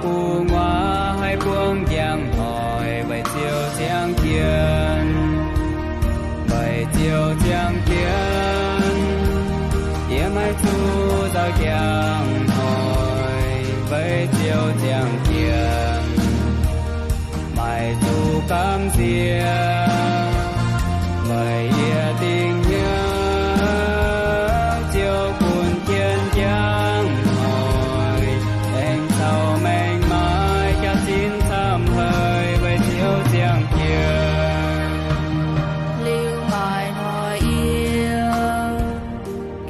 Gu'nguaaz haih buangv njang hnoi, weic Ziouv ziangh jienv. Weic Ziouv ziangh jienv, yie maiv zuqc nzauh njang hnoi, weic Ziouv ziangh jienv. Maiv zuqc gamh nziex, weic yie dingc hnyouv Ziouv bun jienv njang hnoi, aengx caux maengc maaiz jaax-zinh camv haic, weic Ziouv ziangh jienv. Liuz maaih hnoi yie,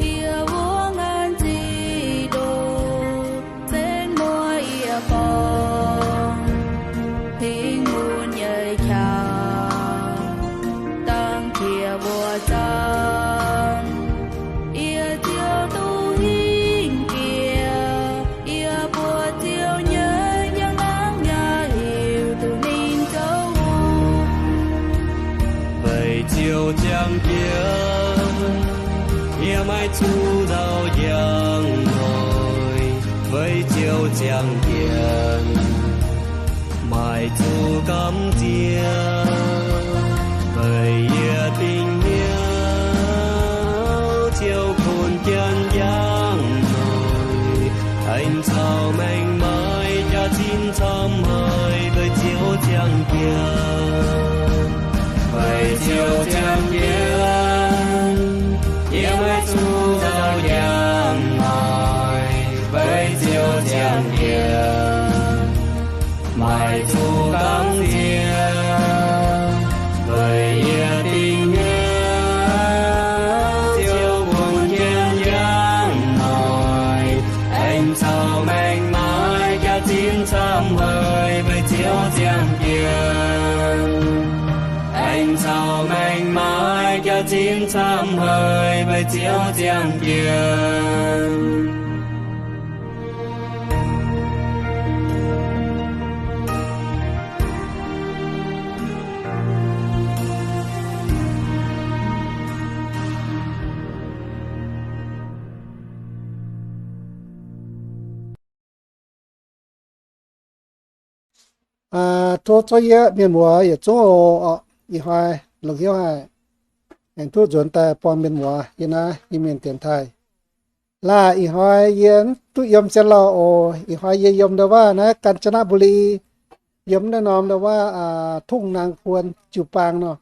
yie wuov ngaanc zic ndoqc, zenv muoz yie borngz, hingh mun nyei qaqv, dangh qiex mbuo zaangv. Yie Ziouv duqv hingh jiex, yie mbuo Ziouv nyei njang-laangc yaac heuc duqv ninh zoux hungh. Weic Ziouv ziangh jienv, yie maiv zuqc nzauh njang hnoi, weic Ziouv ziangh jienv. Maiv zuqc gamh nziex, weic yie dingc hnyouv Ziouv bun jienv njang hnoi, aengx caux maengc maaiz jaax-zinh camv haic, weic Ziouv ziangh jienv. Weic Ziouv ziangh jienv, yie maiv zuqc nzauh njang hnoi, weic Ziouv ziangh jienv. Maiv zuqc gamh nziex, weic yie dingc hnyouv Ziouv bun jienv njang hnoi, aengx caux maengc maaiz jaax-zinh camv haic, weic Ziouv ziangh jienv. Aengx caux maengc maaiz jaax-zinh camv haic, weic Ziouv ziangh jienv. Tov zuov yie mienh muoz yietc zungv oc. Ih hnoi longc hnyouv haic, aengx duqv nzuonx daaih buangh mienh muoz yiem naaiv Iu-Mienh dienx taaih. Laah ih hnoi yie duqv yiem zien lauh oc. Ih hnoi yie yiem ndau wuov naaiv Kanchanaburi, yiem naaiv norm ndau wuov Tongh Naang Buon jiu-baang nor.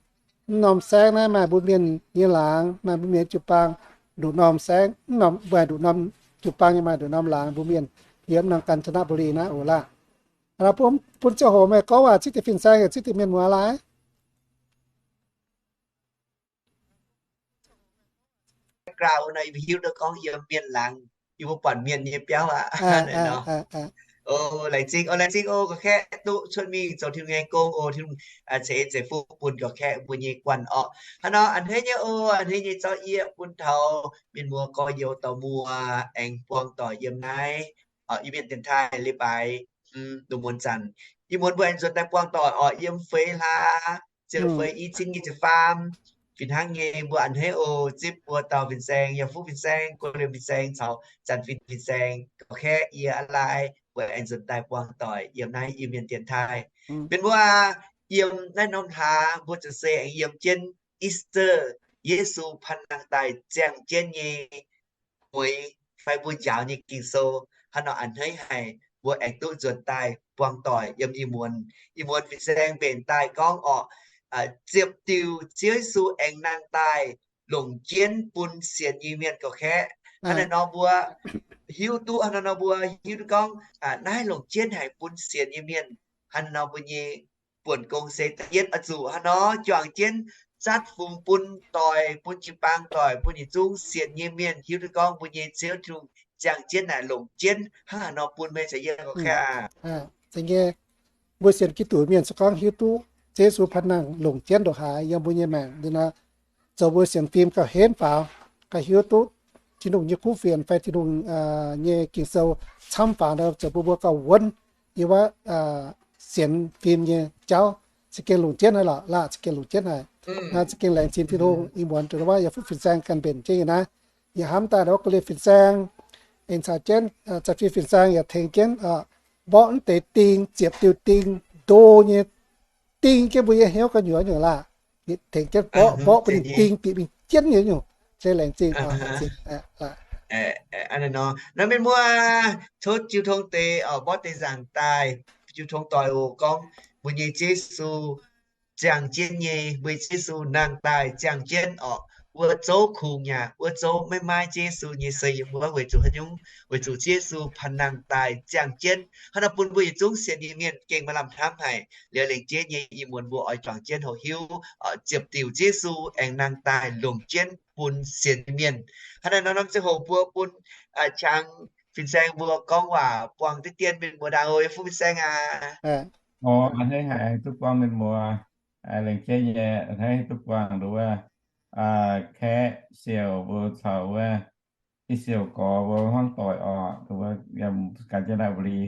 Mv norm saengv naaiv maaih mbuo mienh nyei laangz, maaih mbuo mienh jiu-baang. Nduqc norm saengv, maaih nduqc norm jiu-baang nyei, maaih nduqc norm laangz mbuo mienh yiem norm Kanchanaburi naaiv oc laah. Bun ziangh hoc meih gorngv waac zipv deix fin-saeng yaac zipv deix mienh muoz laaix. Background nor yie mbuo hiuv duqv gorngv yiem mienh laangz, yie mbuo buatc mienh nyei biauv aqv. O, laengz zingh, o, laengz zingh o, gorqv-kaeqv duqv cuotv mingh zoux Tin-Hungh nyei gong o. Tin-Hungh ceix en ceix fuqv bun gorqv-kaeqv mbuo nyei guanh orqc. Hnangv nor a'hneiv nyei o, a'hneiv nyei zorqv yie bun taux mienh muoz gorx-youz dorh muoz aengx buangh doic yiem naaiv Iu-Mienh dienx taaih leiz-baaix lungh muonz zanc. Ih muonz mbuo aengx nzuonx daaih buangh doic orqc, yiem feix hlaax ziepc feix i cin nyic ziepc faam. Fih hnangv nyei mbuo a'hneiv oc, zipv buo dauh fin-saeng, yaac fuqv fin-saeng, go liemh fin-saeng caux zanc fin fin-saeng, gorqv-kaeqv yie aqv laai, mbuo aengx nzuonx daaih buangh doic yiem naaiv Iu-Mienh dienx taaih. Mienh mbuo aah, yiem naaiv norm hlaax mbuo zaqc se aengx yiem jienv Easter, Yesu panh nangh daaih ziangh jienv nyei mueix fai mbuo njaaux nyei Ging-Sou. Hnangv nor a'hneiv haic mbuo aengx duqv nzuonx daaih buangh doic yiem ih muonz. Ih muonz fin-saeng mbenc daaih gorngv orqc, ziepc diuh Ziouv Yesu aengx nangh daaih longc jienv bun sienx nyei mienh gorqv-kaeqv. Hnangv naaiv nor mbuo hiuv duqv, hnangv naaiv nor mbuo hiuv duqv gorngv naaiv longc jienv haic bun sienx nyei mienh. Hnangv naaiv nor mbuo nyei buonc gong se da'yietv oix zuqc hnangv nor juangc jienv zatv fungx bun doic, bun jiu-baang doic, bun yietc zungv sienx nyei mienh hiuv duqv gorngv mbuo nyei Ziouv Tin-Hungh ziangh jienv naaic longc jienv hnangv haaix nor bun meih caux yie gorqv-kaeqv aqv. Mbuo sienx Giduc mienh se gorngv hiuv duqv Ziouv Yesu panh nangh longc jienv ndongc haaix yiem mbuo nyei maengc liuz nor, zoux mbuo sienx fim gauh henv faaux, gauh hiuv duqv Tin-Hungh nyei kuv fienx fai Tin-Hungh nyei Ging-Sou camv faaux nor, zoux bun mbuo gauh wuonv yiem wuov sienx fim nyei jauv. Za'gengh longc jienv haic lorqc, laah, za'gengh longc jienv haic. Za'gengh laengz zingh Tin-Hungh. Ih muonz ndongc wuov yaac fuqv fin-saeng ganh mbenc jienv yiem naaiv, yaac hnamv daaih ndongc wuov go liemh fin-saeng, aengx caux jienv za'fin fin-saeng yaac tengx jienv oc. mborqv mv deix ding, ziepc diuh ding, ndo nyei ding jienv mbuo nyei hnyouv gu'nyuoz nyungc laah. Tengx jienv mborqv, mborqv bun ninh ding bieqc mingh jienv nyei nyungc. Se laengz zingh, laengz zingh. Naaiv mienh muoz, tov jiu tong deix, mborqv deix nzaangc daaih, jiu tong doic oc, gorngv mbuo nyei Yesu ziangh jienv nyei, mbuo nyei Yesu nangh daaih ziangh jienv orqc. Wuov zouv kungx yaac wuov zouv maiv maaih Yesu nyei se yiem wuov, weic zuqc haaix nyungc? Weic zuqc Yesu panh nangh daaih ziangh jienv. Hnangv naaiv bun mbuo yietc zungv sienx nyei mienh gengh maaih lamh hnamv haic. Liuz lengc jeiv nyei ih muonz mbuo oix juangc jienv houc hiuv, ziepc diuc Yesu aengx nangh daaih longc jienv bun sienx nyei mienh. Hnangv naaiv nor, norm ziangh hoc mbuo bun Qangx Fin-Saeng mbuo gorngv waac buangh deix dien mienh muoz ndaangc oc, Fuqv Fin-Saeng aac. Hnangv naaiv haiz duqv buangh mienh muoz, lengc jeiv nyei hnangv duqv buangh nduov, kaeqv siouc mbuo caux wuov, i siouc gorx mbuo hmuangv doic orqc, nduov, Kanchanaburi,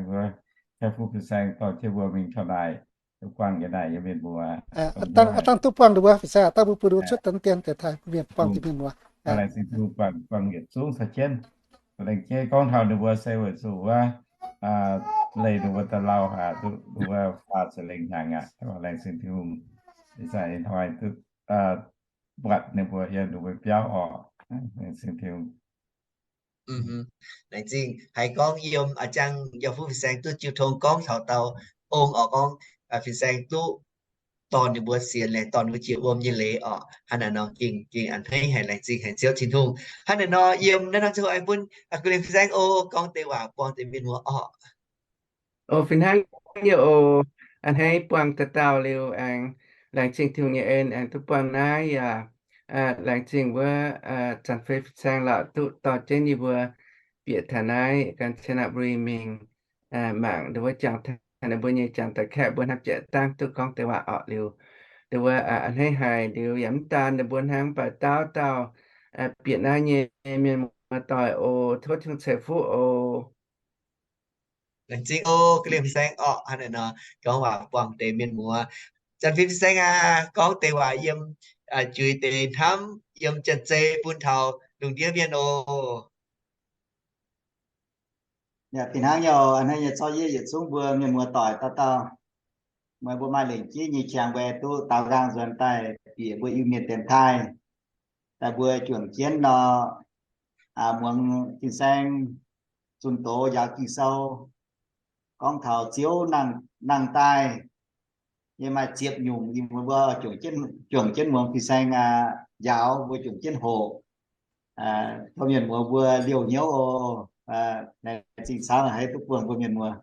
wuov, kaeqv Fuqv Fin-Saeng dorh jienv mbuo mingh taux naaic, duqv buangh yie naaic yie mienh muoz. Dangh duqv buangh nduov, Fin-Saeng, dangh mbuo bun nduov cuotv deix dien deix taaih bun mienh buangh jiex mienh muoz. Laengz zingh Tin-Hungh buangh yietc zungv caux jienv. Laengz jeiv gorngv taux ninh mbuo se weic zuqc wuov, leih ninh mbuo daaih lauh haic duqv wuov faah ziepc lengh hnyangx aqv. Laengz zingh Tin-Hungh, ih zanc ih hnoi duqv buatc ninh mbuo yiem ninh mbuo biauv orqc. Laengz zingh Tin-Hungh. Laengz zingh haiz gorngv yiem a'jang yiem Fuqv Fin-Saeng duqv jiu tong gorngv taux dauh ong orqc, gorngv Fin-Saeng duqv dorh ninh mbuo sienx laengz dorh ninh mbuo jiex wuom nyei leiz orqc. Hnangv naaiv nor gengh, gengh a'hneiv haic, laengz zingh haic Ziouv Tin-Hungh. Hnangv naaiv nor yiem naaiv norm ziangh hoc aengx bun Guv Lengh Fin-Saeng oc gorngv deix waac buangh deix mienh muoz orqc. O, fih hnangv nyei oc. A'hneiv buangh dauh dauh liuz aengx laengz zingh Tin-Hungh nyei en aengx duqv buangh naaiv yaac laengz zingh wuov Zanc Fei Fin-Saeng lorqc duqv dorh jienv yie mbuo bieqc taux naaiv Kanchanaburi mingh mangc nduov wuov jangx taux ninh mbuo nyei jangx daaih kaeqv mbuo hnamv jiex dangv duqv gorngv deix waac orqc liuz. Nduov wuov a'hneiv haic liuz yaac mv daan ninh mbuo hnangv, mv baac dauh dauh bieqc naaiv nyei mienh muoz-doic oc, tov Tin-Hungh ceix fuqv oc. Laengz zingh oc, Guv Lengh Fin-Saeng orqc. Hnangv naaiv nor gorngv waac buangh deix mienh muoz. Zanc Fei Fin-Saeng aac, gorngv deix waac yiem, juix deix hnamv yiem janx-zei bun taux lungh ndiev mienh oc. Yaac fih hnangv nyei, hnangv nyei corc yie yietc zungv mbuo mienh muoz-doic dauh dauh, meih mbuo maaih lengc jeiv nyei qangx mbuo duqv daaux nqaang nzuonx daaih bieqc mbuo Iu-Mienh dienx taaih, daaih mbuo juangc jienv nor, muangx Fin-Saeng zunh doz njaaux Ging-Sou, gorngv taux Ziouv nangh daaih nyei maaih ziepc nyungc, yie mbuo juangc jienv muangx Fin-Saeng njaaux, mbuo juangc jienv hoqc. Tov mienh muoz mbuo liouh hnyouv oc. Laengz zingh caux haiz duqv buangh mbuo mienh muoz.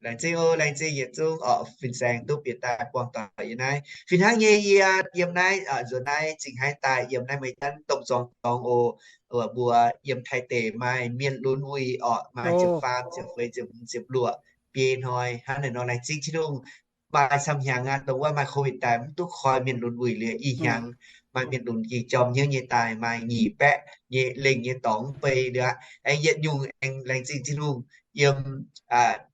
Laengz zingh oc, laengz zingh yietc zungv orqc, Fin-Saeng duqv bieqc daaih buangh doic yiem naaiv. Fih hnangv nyei yie yiem naaiv nzuonx naaiv zingh haiv daaih yiem naaiv Meiv Janv domh zorng dorngx oc. Mbuo yiem Taiv deic maaih mienh lunx wuic orqc, maaih ziepc faam, ziepc feix, ziepc hmz, ziepc luoqc biei hnoi. Hnangv naaiv nor laengz zingh Tin-Hungh, maaih camv hnyangx aqv, dongh wuov maaih COVID daaih mv duqv koi mienh lunx wuic liuz, ih hnyangx maaih mienh lunx ging jorm hnyouv nyei daaih maaih nyic baeqv nyei lengh nyei dorngx mv bei liuz aqv. Aengx yietc nyungc aengx laengz zingh Tin-Hungh, yiem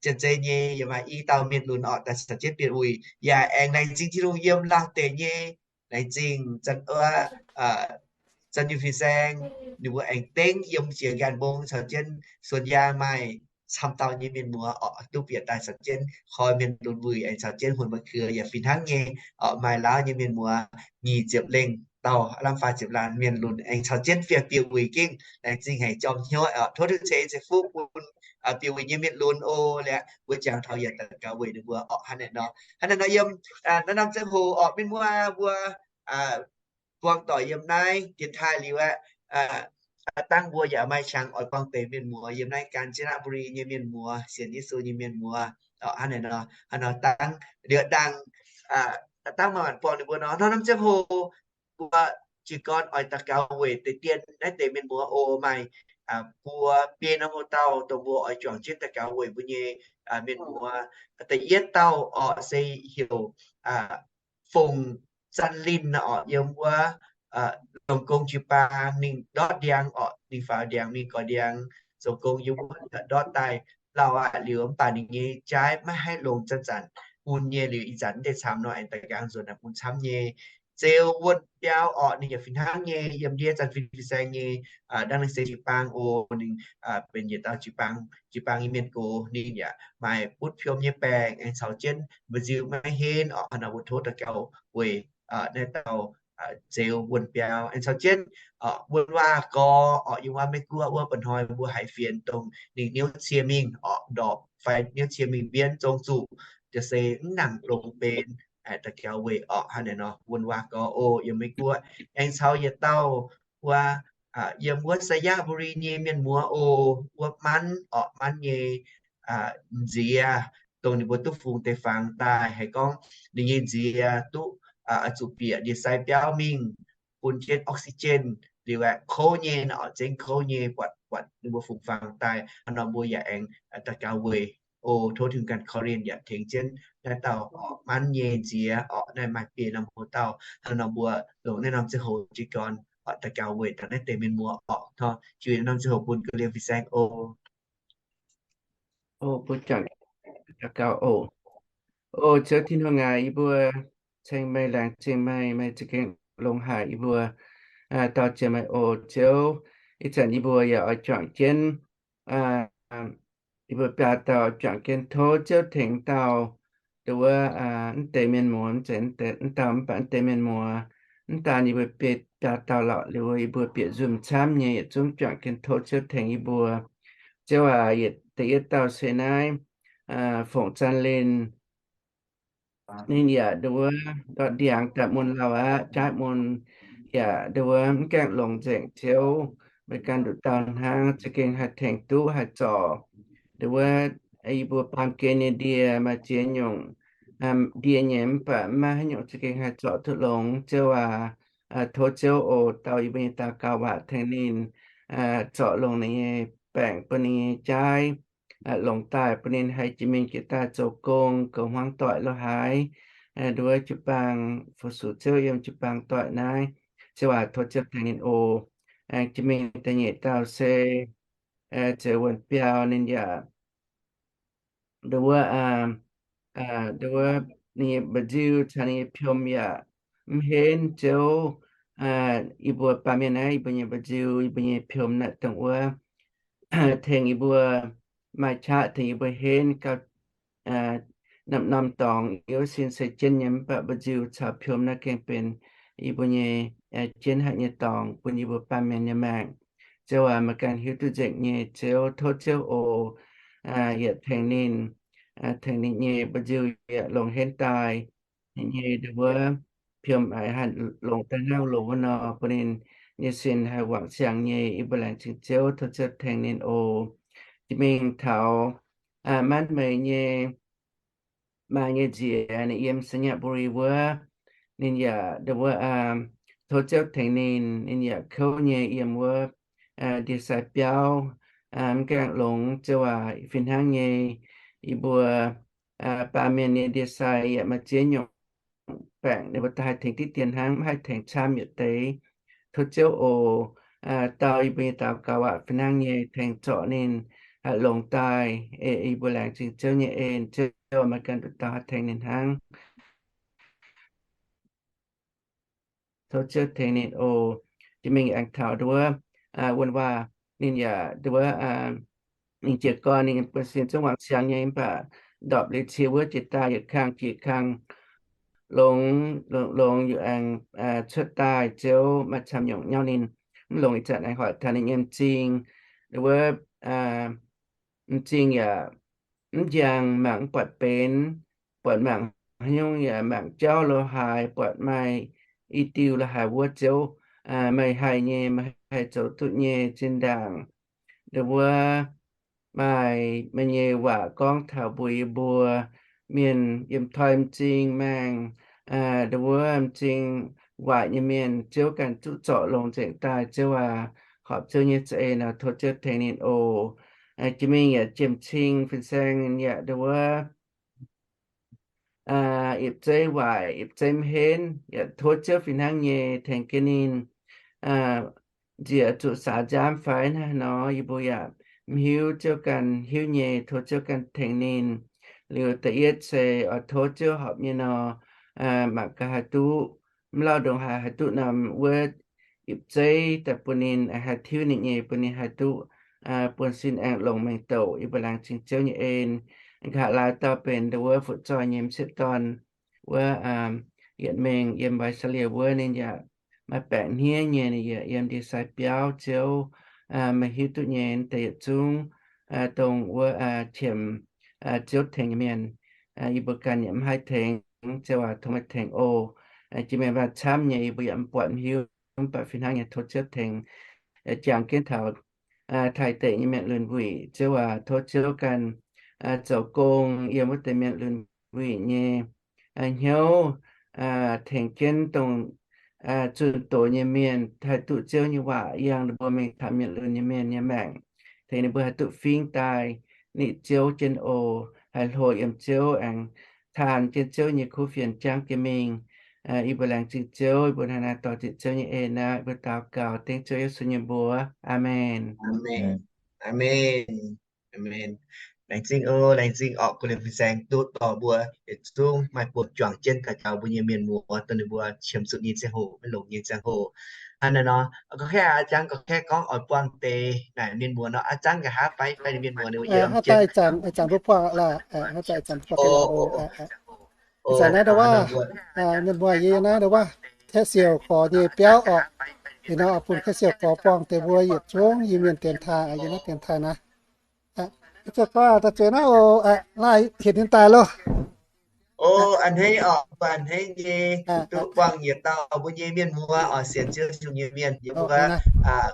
janx-zei nyei yaac maaih i dauh mienh lunx orqc daaih caux jienv bieqc wuic. Yaac aengx laengz zingh Tin-Hungh yiem Laauh deic nyei, laengz zingh Zanc Nyungc Fin-Saeng, ninh mbuo aengx dengv yiem jiex nqaanh mbong caux jienv Suonx Yaangh maaih camv dauh nyei mienh muoz orqc duqv bieqc daaih caux jienv koi mienh lunx wuic aengx caux jienv huon ma'keu. Yaac fih hnangv nyei orqc, maaih Laauv nyei mienh muoz nyic ziepc lengh dauh, lamh faah ziepc laanh mienh lunx aengx caux jienv bieqc wuic gengh laengz zingh haic, jorm hnyouv orqc. Tov Tin-Hungh ceix fuqv bun bieqc wuic nyei mienh lunx oc. Liuz mbuo jangx taux yaac daux gaux weic ninh mbuo orqc. Hnangv naaiv nor, hnangv naaiv nor yiem naaiv norm ziangh hoc orqc, mienh muoz mbuo buangh doic yiem naaiv dienx taaih liuz aqv, dangh mbuo yaac maaih qangx oix buangh deix mienh muoz yiem naaiv Kanchanaburi nyei mienh muoz, sienx Yesu nyei mienh muoz. Hnangv naaiv nor, hnangv nor dangh, liuz dangh, dangh maaih maanc buangh ninh mbuo nor, norm norm ziangh hoc mbuo jiez gorn oix daux gaux weic deix dien naaiv deix mienh muoz oc. Maaih mbuo biei norm hoc dauh dongh mbuo oix juangc jienv daux gaux weic mbuo nyei mienh muoz. Da'yietv dauh orqc se heuc Fongc Zanh Linh orqc, yiem wuov Zong Gong jiu-baang ninh ndortv ndiangx orqc, ninh faaux ndiangx mingh goix ndiangx. Zong Gong yiem wuov ndortv daaih lauh aqv liuz, mv baac ninh nyei jaaiv maiv haih longc zanc-zanc bun nyei liuz, ih zanc mv deix camv nor aengx daaih nqaang nzuonx naaic bun camv nyei. Zeux Wuonh Biaux orqc, ninh yaac fih hnangv nyei yiem ndiev Zanc Fin Fin-Saeng nyei, aa, dangh ninh se jiu-baang oc. Ninh, aa, benx yietc dauh jiu-baang, jiu-baang nyei mienh gox. Ninh yaac maaih butv piom nyei baengc aengx caux jienv mba'nziu maiv henv orqc, haaix nor mbuo tov daux gaux weic, aa, naaiv dauh, aa, Zeux Wuonh Biaux. Aengx caux jienv, aa, Wuonh Waac Gorx orqc, yiem wuov Meiv Guoqv wuov, mba'hnoi mbuo haiz fienx dongh ninh niouv cie mingh orqc, ndorpc fai niouv cie mingh mbienv zong zuqc, jaa se mv nangc longx benx, aa, daux gaux weic orqc, hnangv naaiv nor. Wuonh Waac Gorx oc, yiem Meiv Guoqv. Aengx caux yietc dauh wuov, aa, yiem wuov Sainyabuli nyei mienh muoz oc, wuov Manv orqc, Manv nyei, aa, nziex, dongh ninh mbuo duqv fungx deix fangx daaih, haiz gorngv ninh nyei nziex duqv, aa, oix zuqc bieqc ndie-sai biauv mingh bun jienv oxygen, liuz aeqv, kouv nyei nor, zengv kouv nyei, buatc, buatc ninh mbuo fungx fangx daaih. Hnangv nor mbuo yaac aengx, aa, daux gaux weic oc. Tov Tin-Hungh ganh korv-lienh yaac tengx jienv naaiv dauh orqc, Manv nyei nziex orqc, naaiv maaih biei norm hlo dauh. Hnangv nor mbuo longc naaiv norm ziangh hoc jiez gorn orqc, daux gaux weic dangh naaiv deix mienh muoz orqc. Hnangv nor jiex naaiv norm ziangh hoc bun ga'lien fin-saeng oc. Oc, mbuo juangc daux gaux oc. Oc, Ziouv Tin-Hungh aac, yie mbuo ceng meih, laengz zingh meih, meih za'gengh longx haic yie mbuo, aa, dau jiex meih oc. Ziouv, ih zanc yie mbuo yaac oix juangc jienv, aa, yie mbuo biaa dauh juangc jienv tov Ziouv tengx dauh, nduov wuov, aa, mv deix mienh muoz, mv zeiz mv deix, mv dauh mv baac mv deix mienh muoz, mv daan yie mbuo biaa dauh lorqc, liuz yie mbuo bieqc nzunc camv nyei yietc zungv juangc jienv tov Ziouv tengx yie mbuo. Ziouv aac, yietc, da'yietv dauh se naaiv, aa, Fongc Zan Linh, ninh yaac nduov wuov ndortv ndiangx daaih mun lauh aqv, jaaiv mun yaac nduov wuov mv gaengh longx nzengc. Ziouv, meih ganh nduqc dauh hnangv, za'gengh haih tengx duqv haih zorc nduov wuov yie mbuo baamh gen nyei ndie, maaih ziex nyungc ndie nyei mv baac mv maaih haaix nyungc za'gengh haih zorc duqv longx. Ziouv aac, tov Ziouv oc, dau yie mbuo nyei daux gaux waac tengx ninh, zorc longx ninh nyei baengc, bun ninh nyei jaaiv longx daaih, bun ninh haih jiex mingh jiex daaih zoux gong, goux hmuangv doic lo haaix, nduov wuov jiu-baang, fu-sux Ziouv yiem jiu-baang doic naaiv. Ziouv aac, tov Ziouv tengx ninh oc. Aengx jiex mingh da'nyeic dauh se Zeux Wuonh Biaux, ninh yaac nduov wuov, nduov wuov ninh nyei mba'nziu caux ninh nyei piom yaac mv henv. Ziouv, yie mbuo baamh mienh naaiv, yie mbuo nyei mba'nziu, yie mbuo nyei piom naaiv dongh wuov tengx yie mbuo maaih qaqv, tengx yie mbuo henv gauh norm-norm dorngx. Yie wuov sin se jienv nyei, mv baac mba'nziu caux piom naaiv gengh benx yie mbuo nyei jienv haic nyei dorngx bun yie mbuo baamh mienh nyei maengc. Ziouv aac, meih ganh hiuv duqv nzengc nyei. Ziouv, tov Ziouv oc, yietc tengx ninh, tengx ninh nyei mba'nziu yaac longx henv daaih. Ninh nyei nduov wuov piom aac haih longx daaih hnangv loz wuov nor, bun ninh nyei sin haih wangc siangx nyei. Yie mbuo laengz zingh Ziouv, tov Ziouv tengx ninh oc. Jiex mingh taux Manv Meih nyei maa nyei nziex, ninh yiem Sainyabuli wuov, ninh yaac nduov wuov, tov Ziouv tengx ninh, ninh yaac kouv nyei yiem wuov ndie-sai biauv, mv gaengh longx. Ziouv aac, fih hnangv nyei, yie mbuo baamh mienh nyei ndie-sai yaac maaih ziex nyungc baengc, ninh mbuo daaih haih tengx diqv dien hnangv, mv haih tengx camv yietc deix. Tov Ziouv oc, dau yie mbuo nyei daux gaux waac fih hnangv nyei tengx zorc ninh haih longx daaih. Yie mbuo laengz zingh Ziouv nyei en. Ziouv, meih ganh nduqc dauh haih tengx ninh hnangv. Tov Ziouv tengx ninh oc. Jiex mingh aengx taux nduov wuov, Wuonh Waac, ninh yaac nduov wuov, ninh jiez gorn ninh buonv-sin zungv wangc siangx nyei, mv baac ndorpc liuz cie wuov jiex daaih yietc kang jiex kang longx, longx, longx yaac aengx cuotv daaih. Ziouv, maaih camv nyungc nyauv ninh mv longx. Ih zanc aengx hoic taux ninh nyei m'zing, nduov wuov m'zing yaac mv njang, mangc mv buatc benx, buatc mangc haaix nyungc yaac mangc jauv lo haaix, buatc maaih i diuh lo haaix wuov. Ziouv, meih haih nyei, meih haih zoux duqv nyei. Zinh ndaangc nduov wuov maaih meih nyei waac gorngv taux mbuox yie mbuo mienh yiem toi m'zing maengh, nduov wuov m'zing waaic nyei mienh, Ziouv ganh duqv zorc longx nzengc daaih. Ziouv aac, horpc Ziouv nyei za'eix nor, tov Ziouv tengx ninh oc. Jiex mingh yaac jiem-cing fin-saeng ninh yaac nduov wuov yietc zeiv waaic, yietc zeiv mv henv, yaac tov Ziouv fih hnangv nyei tengx jienv ninh. Nziex zuqc saax nziaamv fai hnangv haaix nor, yie mbuo yaac mv hiuv, Ziouv ganh hiuv nyei. Tov Ziouv ganh tengx ninh. Liuz da'yietv se oix tov Ziouv horpc nyei nor, mangc gaax haih duqv mv lauh ndongc haaix haih duqv norm wuov ipv zeiv daaih bun ninh, haih tiuv ninh nyei, bun ninh haih duqv buonv-sin aengx longc mengh douc. Yie mbuo laengz zingh Ziouv nyei en. Nqa'haav laaix dauh benx ndau wuov fu'zoih nyei m'sieqv dorn wuov, yietc mengh yiem Wai^saa^lea wuov, ninh yaac maaih baengc hniev nyei, ninh yaac yiem ndie-sai biauv. Ziouv, meih hiuv duqv nyei. Deix yietc zungv dongh wuov qiemx Ziouv tengx nyei mienh, yie mbuo ganh yaac mv haih tengx, Ziouv aac, tov meih tengx oc. Jiex mienh maaih camv nyei, yie mbuo yaac mv buatc mv hiuv, mv baac fih hnangv nyei tov Ziouv tengx. Jangx jienv taux Taiv deic nyei mienh lunx wuic, Ziouv aac, tov Ziouv ganh zoux gong yiem wuov deix mienh lunx wuic nyei hnyouv, tengx jienv dongh zunh doz nyei mienh haih duqv Ziouv nyei waac yangh ninh mbuo mingh taux mienh lunx nyei mienh nyei maengc, tengx ninh mbuo haih duqv fingx daaih nitv Ziouv jienv oc. Haih hlo yiem Ziouv, aengx taan jienv Ziouv nyei kuv fienx jangv jienv mingh. Yie mbuo laengz zingh Ziouv, yie mbuo hnangv naaiv dorh ziqc Ziouv nyei en aqv. Yie mbuo daux gaux dengv Ziouv Yesu nyei mbuox. Aamen. Aamen. Aamen. Laengz zingh oc, laengz zingh orqc, guv liemh fin-saeng duqv dorh mbuo yietc zungv maaih buonc juangc jienv daux gaux mbuo nyei mienh muoz, dongh ninh mbuo qiemx zuqc nyei ziangh hoc, maiv longx nyei ziangh hoc. Hnangv naaiv nor, gorngv k'ai aa, jangx gorngv k'ai gorngv oix buangh deix naaic mienh muoz nor, aa, jangx nqa'haav fai, fai ninh mienh muoz ninh mbuo yiem jienv. Ih zanc mbuo buangh laaix, ih zanc mbuo buangh, ih zanc naaiv ndau wuov, mienh muoz yie naaiv ndau wuov, Kaeqv Siouc Gorx nyei biauv orqc. Ih nor bun Kaeqv Siouc Gorx buangh deix mbuo yietc zungv Iu-Mienh dienx taaih, yiem naaiv dienx taaih naaiv. Ih zanc gorngv daaih zueiz naaiv oc, laaih hietc ninh daaih loh. O, a'hneiv orqc, mbuo a'hneiv nyei, duqv buangh yietc dauh mbuo nyei mienh muoz oc, sienx Ziouv Yesu nyei mienh, yiem mbuo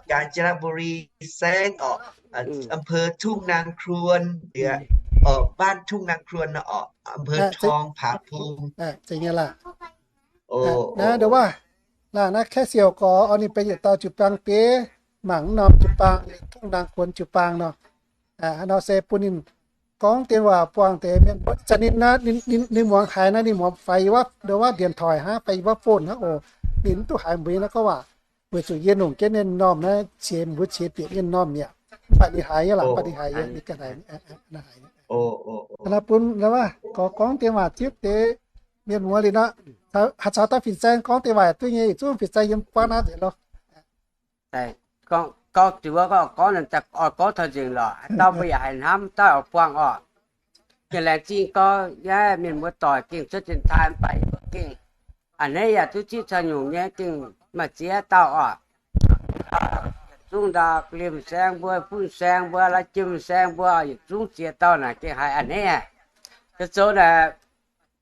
Kanchanaburi saengv orqc, อำเภอทุ่งนางครวน bieqc, บ้านทุ่งนางครวน orqc, อำเภอทองผาภูมิ. Naaiv ndau wuov, naaiv Kaeqv Siouc Gorx oc, ninh benx yietc dauh jiu-baang bieiv, mangc norm jiu-baang, Tungh Naang Kuonx jiu-baang nor. Haaix nor se bun ninh gorngv dien waac buangh deix mienh. Zanc ninh, ninh muangx haiz naaiv, ninh muangx faix yiem wuov ndau wuov ndienx toic hnangv, faix yiem wuov phone hnangv oc. Ninh mv duqv haiz mbuo naaiv gorngv waac, weic zuqc yie longc jienv ninh normh naaiv qiex, mbuo qiex bieqc ninh normh mi'aqv. Mv baac ninh haiz nyei lorqc, mv baac ninh haiz nyei, ninh ganh haiz. Bun gorngv dien waac zipv deix mienh muoz liuz nor, haaix caux dauh fin-saeng gorngv dien waac duqv nyei, yietc zungv fin-saeng yiem buangv naaiv nzengc loh. Gorngv, gorngv, gorngv taux nzengc lorqc, haaix dauh mbuo yaac haiz hnamv, dauh oix buangh orqc. Gengh laengz zingh gorx, yie mienh muoz doic gengh cuotv dienx taaih mv baac yie mbuo gengh a'hneiv yaac duqv zipv caux nyungc nyei, gengh maaih ziex dauh orqc. Yietc zungv ndau Liemh Saeng mbuo, Fuqv Saeng mbuo, La'jiem Saeng mbuo, yietc zungv ziex dauh naaic gengh haiz a'hneiv haic. Zoux naaic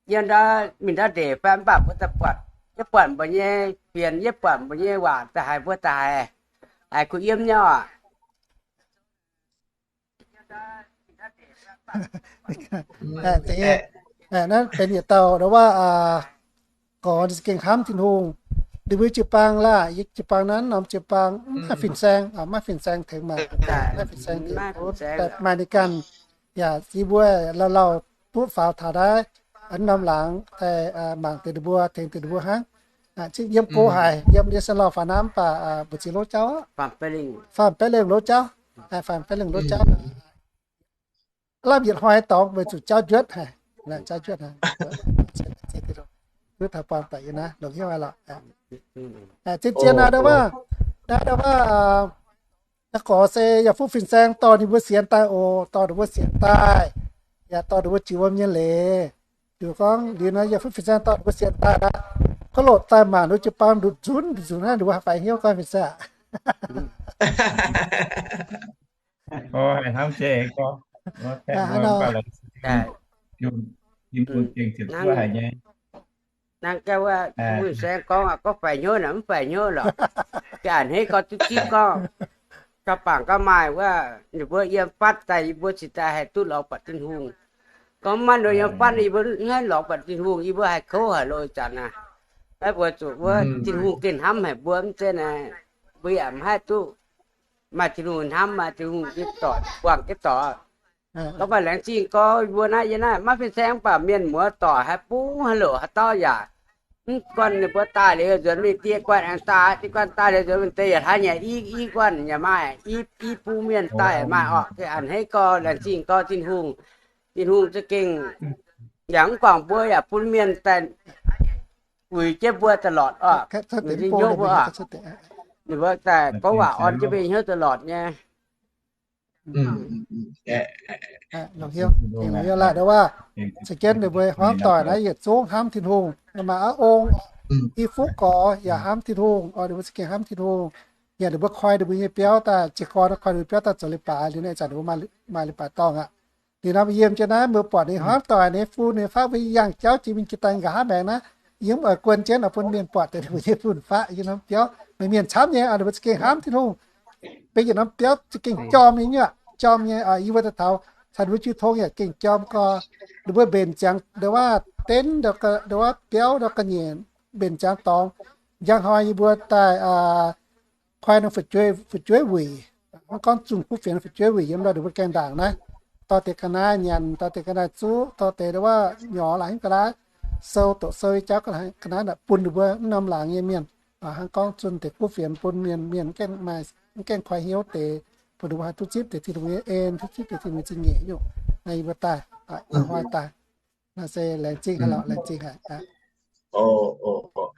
yiem ndau mingh ndau ndeic fai mv baac mbuo daaih buatc, yie buatc mbuo nyei fienx, yie buatc mbuo nyei waac daaih haiz mbuo daaih haiz, haiz kuh yiem nyei oc. Naaiv benx yietc dauh ndau wuov gorx, ninh za'gengh hnamv Tin-Hungh. Ninh mbuo jiu-baang laah, yie jiu-baang naaiv norm jiu-baang mv maaih fin-saeng, maiv fin-saeng tengx maaih, maiv fin-saeng tengx maaih ninh ganh. Yaac yie mbuo lauh lauh duqv faaux taux naaiv, a'norm laangz daaih mangc deix ninh mbuo, tengx deix ninh mbuo hnangv. Yiem go haic, yiem yie se lauh faaux naaiv mv baac mbu'ziex lov jauv, faam baeqv lengh lov jauv, faam baeqv lengh lov jauv. Lamh yietc hnoi dorngx weic zuqc jauv njuotv haic, jauv njuotv haic. Duqv taux buangh daic yie naaiv longc hnyouv haic lorqc. Zien-zien naaiv ndau wuov, naaiv ndau wuov, naaiv gorx se yaac fuqv fin-saeng dorh ninh mbuo sienx daaih oc, dorh ninh mbuo sienx daaih, yaac dorh ninh mbuo jiex wuom nyei leiz. Liuz gorngv liuz naaiv yaac fuqv fin-saeng dorh ninh mbuo sienx daaih aqv, gorngv loc daaih mangc ninh jiu-baang nduqc nzunc nduqc nzunc hnangv, ninh mbuo haih faix hnyouv gorngv fin-saeng aqv. Hnangv gauh wuov, mbuo fin-saeng gorngv aqv, gorngv faix hnyouv naaic mv faix hnyouv lorqc. Ga'hneiv gorngv duqv zipv gorngv, gauh bangc gauh maaih wuov, ninh mbuo yiem fatv daaih, yie mbuo cingx daaih haih duqv lorz buatc Tin-Hungh. Gorngv maiv nor yiem fatv, yie mbuo mv haih lorz buatc Tin-Hungh, yie mbuo haih kouv haic loh ih zanc naaiv. Mv baac weic zuqc wuov Tin-Hungh gengh hnamv haic mbuo mv zeiz naaic, mbuo yaac mv haih duqv maaih Tin-Hungh hnamv, maaih Tin-Hungh jienv dorc, buangh jienv dorc. Gorngv mv baac laengz zingh gorx mbuo naaiv, yie naaiv maiv fin-saeng mv baac mienh muoz doic haih bungx haaix loc haaix dauh yaac mv guanh ninh mbuo daaih liuz nzuonx mingh, die guanh aengx daaih, die guanh daaih liuz nzuonx mingh deix yaac hnangv nyei, i, i guanh yaac maaih, i, i bung mienh daaih yaac maaih orqc. A'hneiv gorx laengz zingh gorx Tin-Hungh, Tin-Hungh za'gengh yaac mv guangc mbuo yaac bun mienh daaih uix jienv mbuo da'lorqc oc. Ninh hnyouv mbuo oc. Ninh mbuo daaih gorngv waac orn jienv mbuo hnyouv da'lorqc nyei. Longc hnyouv, longc hnyouv laaih ndo wuov, za'gengh ninh mbuo hmuangv doic naaiv yietc zungv hnamv Tin-Hungh, maaih ong, i fuqv gorx yaac hnamv Tin-Hungh, ninh mbuo za'gengh hnamv Tin-Hungh. Yaac ninh mbuo koi ninh mbuo nyei biauv daaih, jiez gorn koi ninh mbuo biauv daaih zoux leiz-baaix liuz, ih zanc ninh mbuo maaih leiz-baaix dorngh aqv. Liuz nor mbuo yiem jienv naaiv, mbuo buatc ninh hnamv doic, ninh fu ninh faqv mbuo yangh jauv jiex mingh jiex daaih nqa'haav maengx naaiv, yiem oix guon jienv bun mienh buatc deix ninh mbuo nyei fu faqv yiem norm biauv. Meih mienh camv nyei, ninh mbuo za'gengh hnamv Tin-Hungh. Benx yietc norm biauv za'gengh jorm nyei, jorm nyei. Yie mbuo daaih taux caux ninh mbuo jiu tong yaac gengh jorm gau. Ninh mbuo mbenc ziangx ndo wuov denv, ndo wuov biauv, ndo ga'nyiec, mbenc ziangx dorngx. Njang hnoi yie mbuo daaih koi norm fu'jueiv, fu'jueiv wuic, hnangv gorngv zunh kuv fienx fu'jueiv wuic yiem ndau ninh mbuo gaengh ndaangc naaiv, dorh deix ga'naaiv nyanc, dorh deix ga'naaiv zuqv, dorh deix ndo wuov nyorx laaix haaix ga'naaiv, sou doqc sou nyei jauv ga'naaiv bun ninh mbuo mv norm laangz nyei mienh. Hnangv gorngv zunh deix kuv fienx bun mienh, mienh mv gaengh koi hnyouv deix, bun ninh mbuo haih duqv zipv deix Tin-Hungh nyei en, duqv zipv deix Tin-Hungh nyei zingh nyeic nyungc. Naaiv yie mbuo daaih, hnoi daaih, naaiv se laengz zingh haic, laengz zingh haic.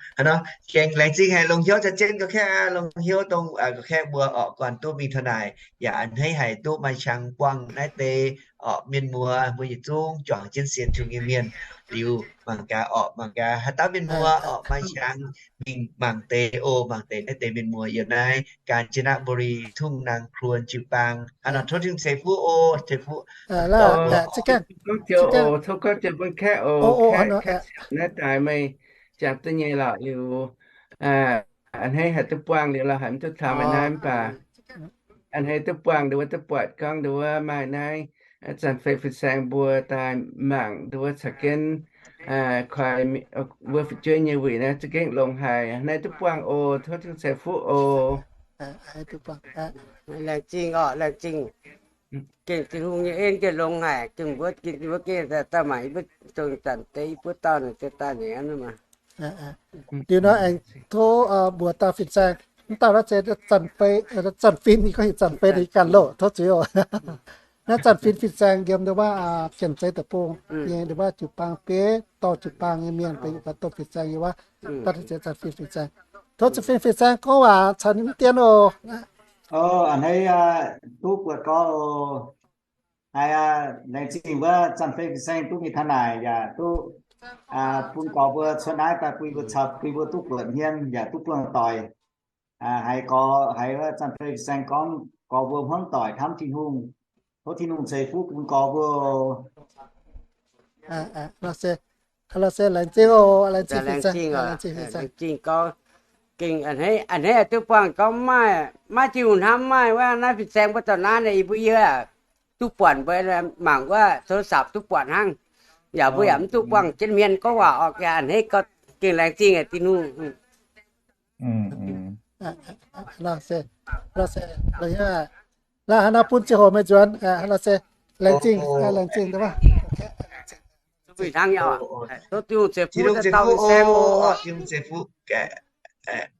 Haaix nor, gengh laengz zingh haic longc hnyouv caux jienv ga'kaeqv, longc hnyouv dongh ga'kaeqv mbuo orqc, guanh duqv mingh taux naaic yaac a'hneiv haic duqv maaih qangx buangh naaiv deix orqc, mienh muoz mbuo yietc zungv juangc jienv sienx Tin-Hungh nyei mienh liuz, mangc gaax orqc, mangc gaax haaix dauh mienh muoz orqc maaih qangx mingh mangc deix oc, mangc deix naaiv deix mienh muoz yiem naaiv Kanchanaburi, ทุ่งนางครวน jiu-baang. Hnangv nor tov Tin-Hungh ceix fuqv oc, ceix fuqv. Gorngv joux oc, tov gorngv joux bun kaeqv oc, kaeqv, kaeqv naaiv daaih meih jangx duqv nyei lorqc liuz, a'hneiv haic duqv buangh liuz lorqc, haiz mv duqv taux meih naaiv mv baac a'hneiv duqv buangh nduov wuov, duqv buatc gorngv nduov wuov maaih naaiv zanc fei fin-saeng mbuo daaih mangc nduov wuov caux jienv koi mbuo fu'jueiv nyei wuic naaiv za'gengh longx haic. Naaiv duqv buangh oc, tov Tin-Hungh ceix fuqv oc. Laengz zingh oc, laengz zingh. Gengh Tin-Hungh nyei en gengh longx haic, gengh mbuo gengh, mbuo gengh daaih mangc yie mbuo dongh zanc deix yie mbuo dauh naaic deix daaih ninh aqv maah. Liuz nor aengx tov mbuox dauh fin-saeng, mv dauh naaiv se zanc fei, zanc fin, yie gorngv heuc zanc fei ninh ganh loh, tov zuiz oc. Naaiv zanc fin fin-saeng yiem nduov wuov Janx-Zei Deic-Bung nyei nduov wuov jiu-baang bieiv dorh jiu-baang nyei mienh benx yietc dauh dongh fin-saeng nyei wuov, dauh fin-saeng, zanc fin fin-saeng. Tov zanc fin fin-saeng gorngv waac caux ninh mv dien oc. A'hneiv duqv buatc gorngv oc. Haiz laengz zingh wuov zanc fei fin-saeng duqv mingh taux naaic yaac duqv bun gorx mbuo cuotv naaiv daaih bun mbuo caux bun mbuo duqv buatc hmien yaac duqv buangh doic. Haiz gorx, haiz wuov zanc fei fin-saeng gorngv gorx mbuo hmuangv doic hnamv Tin-Hungh. Tov Tin-Hungh ceix fuqv bun gorx mbuo. Laengz zingh oc, laengz zingh fin-saeng, laengz zingh fin-saeng. Gengh a'hneiv, a'hneiv duqv buangh gorngv maaih, maaih Tin-Hungh hnamv, maaih wuov naaiv fin-saeng mbuo dorh naaiv yie mbuo yie duqv buatc mbuo mangc wuov โทรศัพท์ duqv buatc hnangv. Yaac mbuo yaac mv duqv buangh jienv hmien gorngv waac orqc. A'hneiv gengh laengz zingh Tin-Hungh. Laaix haaix nor bun ziangh hoc meih nzuonx, se laengz zingh, laengz zingh. Tov Tin-Hungh ceix fuqv dauh fin-saeng oc. Tin-Hungh ceix fuqv.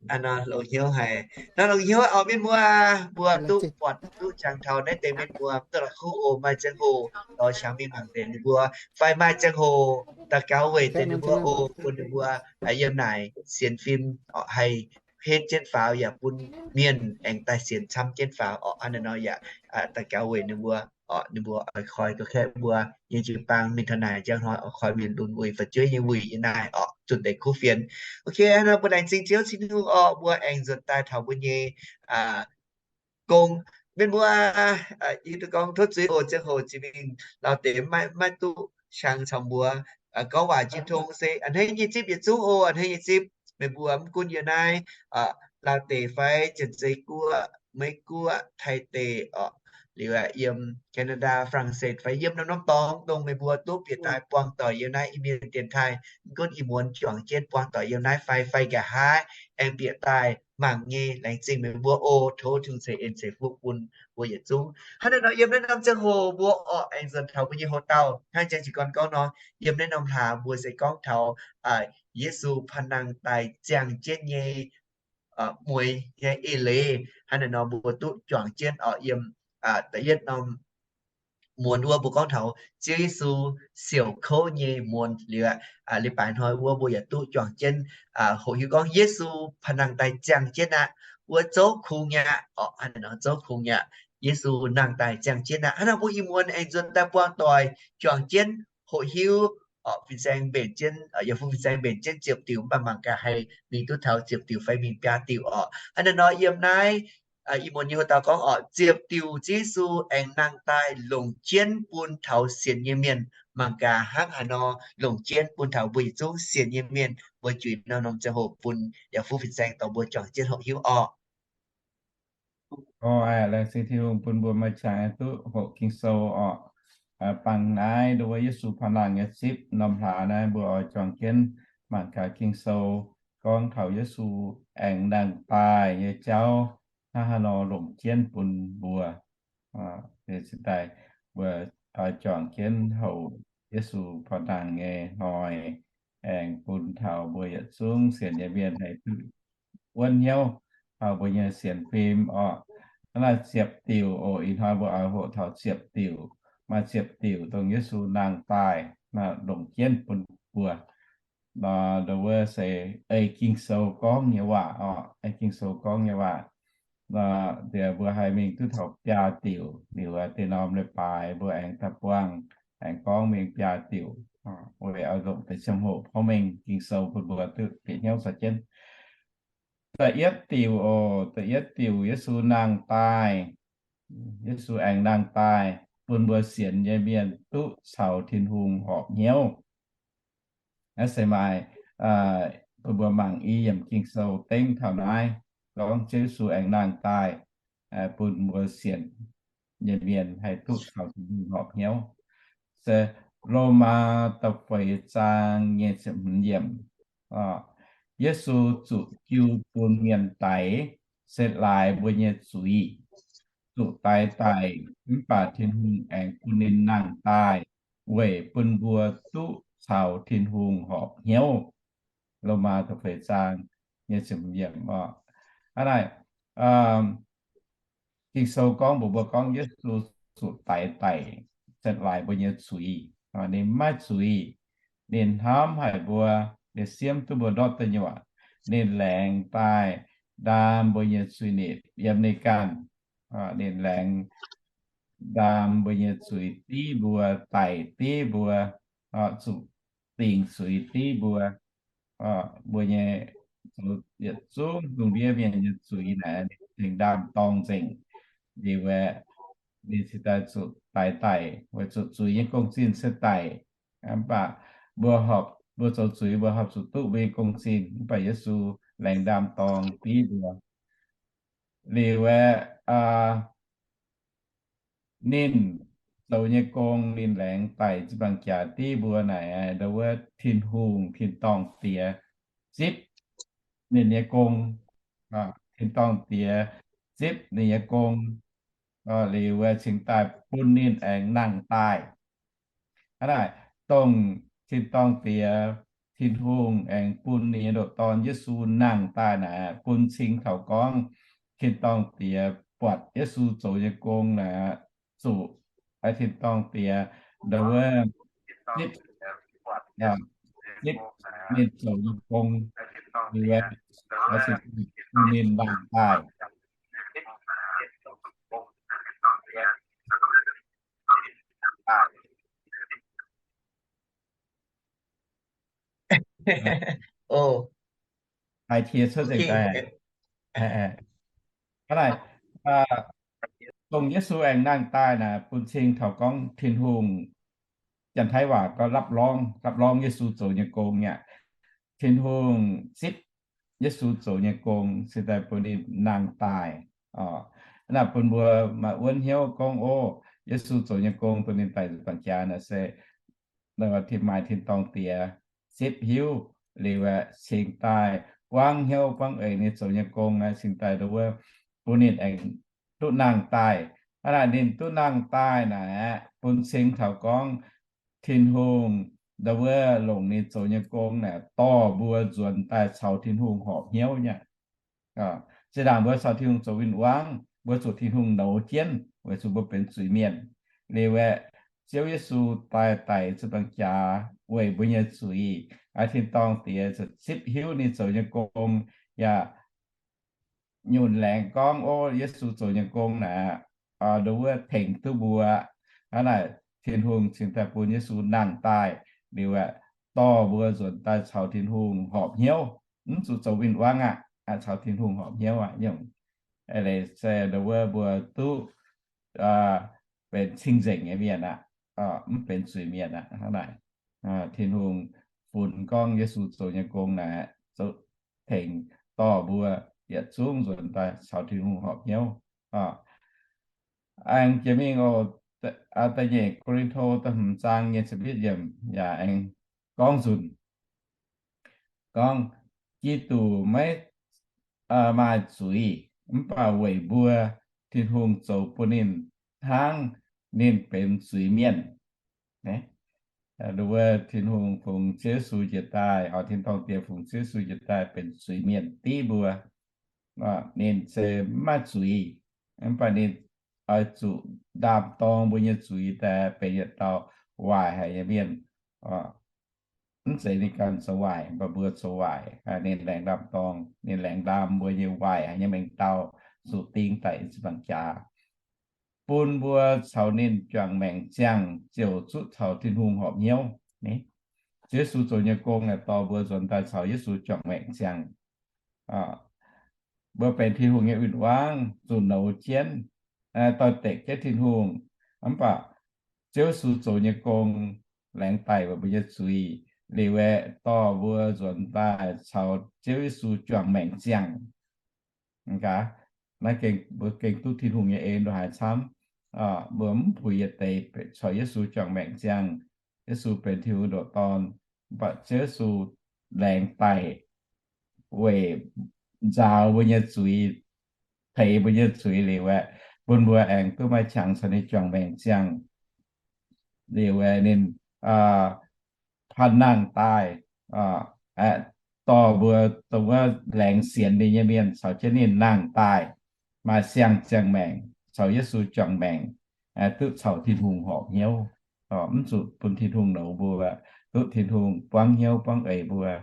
Longc hnyouv haic nor, longx hnyouv oc mienh muoz, mbuo duqv buatc duqv jangx taux naaiv deix mienh muoz, mv duqv la'kuqv oc, maaih ziangh hoc lorz qangx mingh mangc deix ninh mbuo, fai maaih ziangh hoc daux gaux weic deix ninh mbuo oc, bun ninh mbuo yiem naaic sienx fim haih henv jienv faaux yaac bun mienh aengx daaih sienx camv jienv faaux oc. Hnangv naaiv nor yaac daux gaux weic ninh mbuo oc, ninh mbuo oix koi ga'kaeqv mbuo nyei jiu-baang mingh taux naaic njang hnoi oix koi mienh lunx weic fu'jueiv nyei wuic yiem naaic oc, zunh deix kuv fienx. Ok, hnangv nor mbuo laengz zingh Ziouv Tin-Hungh oc, mbuo aengx nzuonx daaih taux mbuo nyei gong. Mienh muoz, yie duqv gorngv tov zuiz oc, ziangh hoc jiex mingh lauh deix maiv, maiv duqv qangx caux mbuo gorngv waac jiu tong se a'hneiv nyei zipv yietc zungv oc, a'hneiv nyei zipv. Meih mbuo mv gunv yiem naaiv lauh deix fai Janx-Zei Guoqv, Meiv Guoqv, Taiv deic oc, liuz yiem Canada, France fai yiem norm-norm dorngx dongh meih mbuo duqv bieqc daaih buangh doic yiem naaiv Iu-Mienh dienx taaih, mv gunv ih muonz juangc jienv buangh doic yiem naaiv fai, fai nqa'haav aengx bieqc daaih mangc nyei, laengz zingh meih mbuo oc. Tov Tin-Hungh ceix en ceix fuqv bun mbuo yietc zungv. Hnangv naaiv nor yiem naaiv norm ziangh hoc mbuo oc aengx nzuonx taux mbuo nyei hoc-dauh hnangv jang jiez gorn gorngv nor, yiem naaiv norm hlaax mbuo se gorngv taux Yesu panh nangh daaih ziangh jienv nyei mueix nyei eix leiz. Hnangv naaiv nor mbuo duqv juangc jienv oc yiem da'yietv norm muonz wuov mbuo gorngv taux Ziouv Yesu siouc kouv nyei muonz liuz, leiz-baaix hnoi wuov mbuo yaac duqv juangc jienv hoqc hiuv gorngv Yesu panh nangh daaih ziangh jienv aqv, wuov zouv kungx nyei aqv, zouv kungx nyei aqv. Yesu nangh daaih ziangh jienv aqv. Hnangv naaic mbuo ih muonz aengx nzuonx daaih buangh doic juangc jienv hoqc hiuv, fin-saeng mbenc jienv, yaac fu fin-saeng mbenc jienv ziepc diuc, mv baac mangc gaax haih mingh duqv taux ziepc diuc fai mingh biaa diuc orqc. Hnangv naaic nor yiem naaiv ih muonz nyei hoc dauh gorngv orqc, ziepc diuc Yesu aengx nangh daaih longc jienv bun taux sienx nyei mienh. Mangc gaax hnangv haaix nor longc jienv bun taux mbuo yietc zungv sienx nyei mienh. Mbuo juix norm-norm ziangh hoc bun yaac fu fin-saeng dorh mbuo juangc jienv hoqc hiuv orqc. Laengz zingh Tin-Hungh bun mbuo maaih qangx duqv hoqc Ging-Sou orqc. Bangc naaiv ndongc wuov Yesu panh nangh nyei zipv norm hlaax naaiv mbuo oix juangc jienv mangc gaax Ging-Sou gorngv taux Yesu aengx nangh daaih nyei jauv hnangv haaix nor longc jienv bun mbuo. Daaih mbuo oix juangc jienv hoqc Yesu panh nangh nyei hnoi, aengx bun taux mbuo yietc zungv sienx nyei mienh haih duqv wuonv hnyouv taux mbuo nyei sienx fim orqc. Hnangv naaiv ziepc diuc oc. Ih hnoi mbuo oix hoqc taux ziepc diuc. Maaih ziepc diuc dongh Yesu nangh daaih longc jienv bun mbuo. Ndongc wuov se ei Ging-Sou gorngv nyei waac orqc, ei Ging-Sou gorngv nyei waac. Nziex mbuo haih mingh duqv taux biaa diuc liuz, deix norm leiz-baaix mbuo aengx daaih buangh, aengx gorngv mingh biaa diuc, weic oix longc deix ziangh hoc porv mengh Ging-Sou bun mbuo duqv bieqc hnyouv caux jienv. Da'yietv diuc oc, da'yietv diuc Yesu nangh daaih, Yesu aengx nangh daaih bun mbuo sienx nyei mienh duqv caux Tin-Hungh horpc hnyouv. Naaiv se maaih bun mbuo mangc i yiemc Ging-Sou dengv taux naaiv, gorngv Ziouv Yesu aengx nangh daaih bun mbuo sienx nyei mienh haih duqv caux Tin-Hungh horpc hnyouv. Se Lomaa da'feix zaang nyei ziepc hmz yiemc. Yesu zuqc jiu bun mienh daix, setv laaix mbuo nyei zuiz, zuqc daix daic, mv baac Tin-Hungh aengx bun ninh nangh daaih weic bun mbuo duqv caux Tin-Hungh horpc hnyouv. Lomaa da'feix zaang nyei ziepc hmz yiemc orqc. Hnangv naaic, Ging-Sou gorngv mbuox mbuo gorngv Yesu zuqc daix daic, setv laaix mbuo nyei zuiz. Ninh maiv zuiz. Ninh hnamv haic mbuo, ninh siemv duqv mbuo ndortv da'nyuoqc. Ninh laengz daaih ndaam mbuo nyei zuiz-nipc yiem ninh ganh. Ninh laengz ndaam mbuo nyei zuiz div mbuo, daic div mbuo, zuqc dingc zuiz div mbuo. Mbuo nyei zoux yietc zungv lungh ndiev mienh nyei zuiz naaic, ninh tengx ndaam-dorng nzengc. Liuz aeqv, ninh cingx daaih zuqc daix daic, weic zuqc zuiz nyei gong-zinh se daic. Mv baac mbuo horpc, mbuo zoux zuiz, mbuo horpc zuqc duqv mbuo nyei gong-zinh. Mv baac Yesu laengz ndaam-dorng div mbuo. Liuz aeqv, ninh zoux nyei gong, ninh laengz daic jiu-baang jaax div mbuo naaic, ndau wuov Tin-Hungh, Tin-Dorngh Diex zipv ninh nyei gong. Tin-Dorngh Diex zipv ninh nyei gong liuz, cingx daaih bun ninh aengx nangh daaih. Hnangv naaic, dongh Tin-Dorngh Diex, Tin-Hungh aengx bun ninh nyei ndoqc Dorn Yesu nangh daaih naaic, bun cing taux gorngv Tin-Dorngh Diex buatc Yesu zoux nyei gong naaic, zuqc Tin-Dorngh Diex ndau wuov zipv, zipv ninh zoux nyei gong, liuz aeqv, bun ninh nangh daaih. Haih qiex cuotv nzengc daaih. Hnangv naaic, dongh Yesu aengx nangh daaih naaic, bun cing taux gorngv Tin-Hungh, Janx-Taiv waac gorngv รับรอง, รับรอง Yesu zoux nyei gong aqv. Tin-Hungh zipv Yesu zoux nyei gong, cingx daaih bun ninh nangh daaih. Hnangv naaic bun mbuo maaih wuonv hnyouv gorngv, o, Yesu zoux nyei gong bun ninh daic nzuqc bangc jaax naaic se maaih Tin-Dorngh Diex zipv hiuv liuz aeqv, cingx daaih buangv hnyouv buangv eix ninh zoux nyei gong aeqv, cingx daaih ndau wuov bun ninh aengx duqv nangh daaih. Hnangv naaic ninh duqv nangh daaih naaic aeqv, bun cing taux gorngv Tin-Hungh ndau wuov longc ninh zoux nyei gong naaic dorh mbuo nzuonx daaih caux Tin-Hungh horpc hnyouv nyei. Zinh ndaangc mbuo caux Tin-Hungh zoux win-wangv, mbuo zuqc Tin-Hungh nouz jienv weic zuqc mbuo benx zuiz-mienh. Liuz aeqv, Ziouv Yesu daaih daic ziepc nzaangc jaax weic mbuo nyei zuiz. Tin-dorngh Diex zipv hiuv ninh zoux nyei gong, yaac nyunc laengz gorngv, ov, Yesu zoux nyei gong naaic, nduov wuov tengx duqv mbuo. Hnangv naaic Tin-Hungh cingx daaih bun Yesu nangh daaih liuz aeqv, dorh mbuo nzuonx daaih caux Tin-Hungh horpc hnyouv, mv zuqc zoux win-wangv aqv, caux Tin-Hungh horpc hnyouv aqv nyungc. Eix leiz se nduov wuov mbuo duqv benx cing-nzengc nyei mienh aqv, mv benx zuiz-mienh aqv. Hnangv naaic, Tin-Hungh funx gorngv Yesu zoux nyei gong naaic, zoux tengx dorh mbuo yietc zungv nzuonx daaih caux Tin-Hungh horpc hnyouv. Aengx jiex mingh oc, da'nyeic Ko^lin^to da'hmz zaang nyei ziepc yietv yiemc yaac aengx gorngv nzunc, gorngv, Giduc maiv maaih zuiz, mv baac weic mbuo Tin-Hungh zoux bun ninh hnangv ninh benx zuiz-mienh. Nduov wuov Tin-Hungh fungx Ziouv Yesu njiec daaih, oix Tin-dorngh Diex fungx Ziouv Yesu njiec daaih benx zuiz-mienh div mbuo. Ninh se mv maaih zuiz, mv baac ninh oix zuqc ndaam-dorng mbuo nyei zuiz daaih benx yietc dauh waaic haic nyei mienh. Mv zeiz ninh ganh zoux waaic, mv baac mbuo zoux waaic. Ninh laengz ndaam-dorng, ninh laengz ndaam mbuo nyei waaic haic nyei mengh dauh, zuqc ding daic ziepc nzaangc jaax, bun mbuo caux ninh juangc maengc ziangh ziouc zuqv caux Tin-Hungh horpc hnyouv. Ziouv Yesu zoux nyei gong naaic dorh mbuo nzuonx daaih caux Yesu juangc maengc ziangh. Mbuo benx Tin-Hungh nyei win-wangv, zuqc nouz jienv, doix-dekc jienv Tin-Hungh. Mv baac Ziouv Yesu zoux nyei gong laengz daic weic mbuo nyei zuiz liuz aeqv, dorh mbuo nzuonx daaih caux Ziouv Yesu juangc maengc ziangh. Gaax, naaiv gengh, mbuo gengh duqv Tin-Hungh nyei en ndongc haaix camv. Mbuo mv puix yietc deix caux Yesu juangc maengc ziangh. Yesu benx Tin-Hungh ndoqc Dorn, mv baac Ziouv Yesu laengz daic weic nzaaux mbuo nyei zuiz, teix mbuo nyei zuiz liuz aeqv, bun mbuo aengx duqv maaih qangx caux ninh juangc maengc ziangh. Liuz aeqv, ninh panh nangh daaih, dorh mbuo dongh wuov laengz sienx ninh nyei mienh caux jienv ninh nangh daaih, maaih siang-ziangh maengc, caux Yesu juangc maengc, duqv caux Tin-Hungh horpc hnyouv. Mv zuqc bun Tin-Hungh nouz mbuo, duqv Tin-Hungh buangv hnyouv buangv eix mbuo,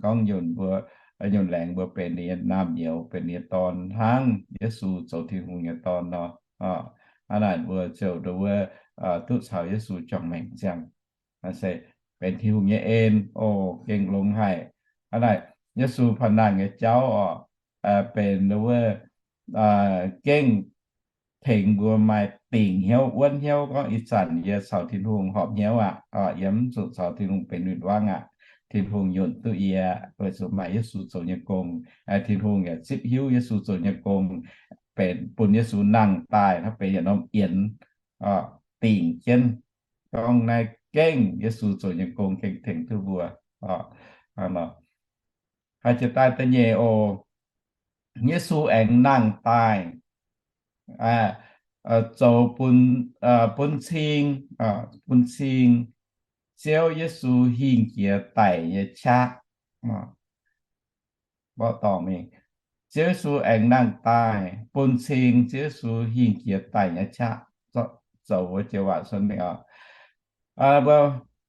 gorngv nyunc mbuo, nyunc laengz mbuo benx ninh nyei naamh nyouz, benx ninh nyei dorn hnangv Yesu zoux Tin-Hungh nyei Dorn nor. Hnangv naaic mbuo ziouc nduov wuov duqv caux Yesu juangc maengc ziangh. Se benx Tin-Hungh nyei en oc, gengh longx haic. Hnangv naaic Yesu panh nangh nyei jauv oc, benx nduov wuov gengh tengx mbuo maaih dingc hnyouv, wuonv hnyouv gorngv ih zanc yie caux Tin-Hungh horpc hnyouv aqv, yie mv zuqc caux Tin-Hungh benx win-wangv aqv. Tin-Hungh nyunc duqv yie weic zuqc maaih Yesu zoux nyei gong. Tin-Hungh yaac zipv hiuv Yesu zoux nyei gong, benx bun Yesu nangh daaih hnangv, benx yietc norm yienx dingc jienv. Gorngv naaiv gengh Yesu zoux nyei gong gengh tengx duqv mbuo. Haaix jiex daaih da'nyeic oc, Yesu aengx nangh daaih zoux bun, bun cing, bun cing Ziouv Yesu hingh jiex daic nyei qaqv. Mborqv dorngc mingh, Ziouv Yesu aengx nangh daaih bun cing Ziouv Yesu hingh jiex daic nyei qaqv. Zoux wuov joux waac cuotv mingh oc. Mbuo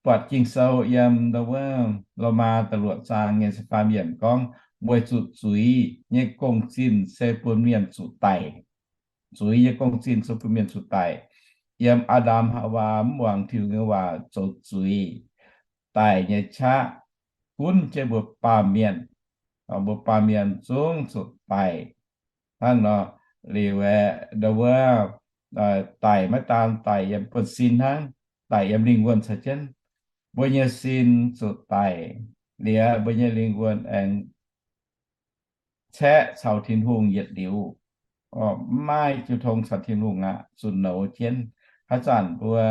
buatc Ging-Sou yiem nduov wuov Lomaa da'luoqc zaang nyei ziepc faam yiemc gorngv, weic zuqc zuiz nyei gong-zinh se bun mienh zuqc daic. Zuiz nyei gong-zinh se bun mienh zuqc daic. Yiem Aa^ndam Haawaa mv muangx Tin-Hungh nyei waac zoux zuiz, daic nyei qaqv gunv jienv mbuo baamh mienh. Mbuo baamh mienh zungv zuqc daic. Hnangv nor, liuz aeqv, nduov wuov daic maiv daan daic yiem buonv-sin hnangv, daic yiem lingh wuonh caux jienv. Mbuo nyei sin zuqc daic, liuz mbuo nyei lingh wuonh aengx caeqv caux Tin-Hungh yietc liuz, mv maaih jiu tong caux Tin-Hungh aqv, zuqc nouz jienv. Haaix zanc mbuo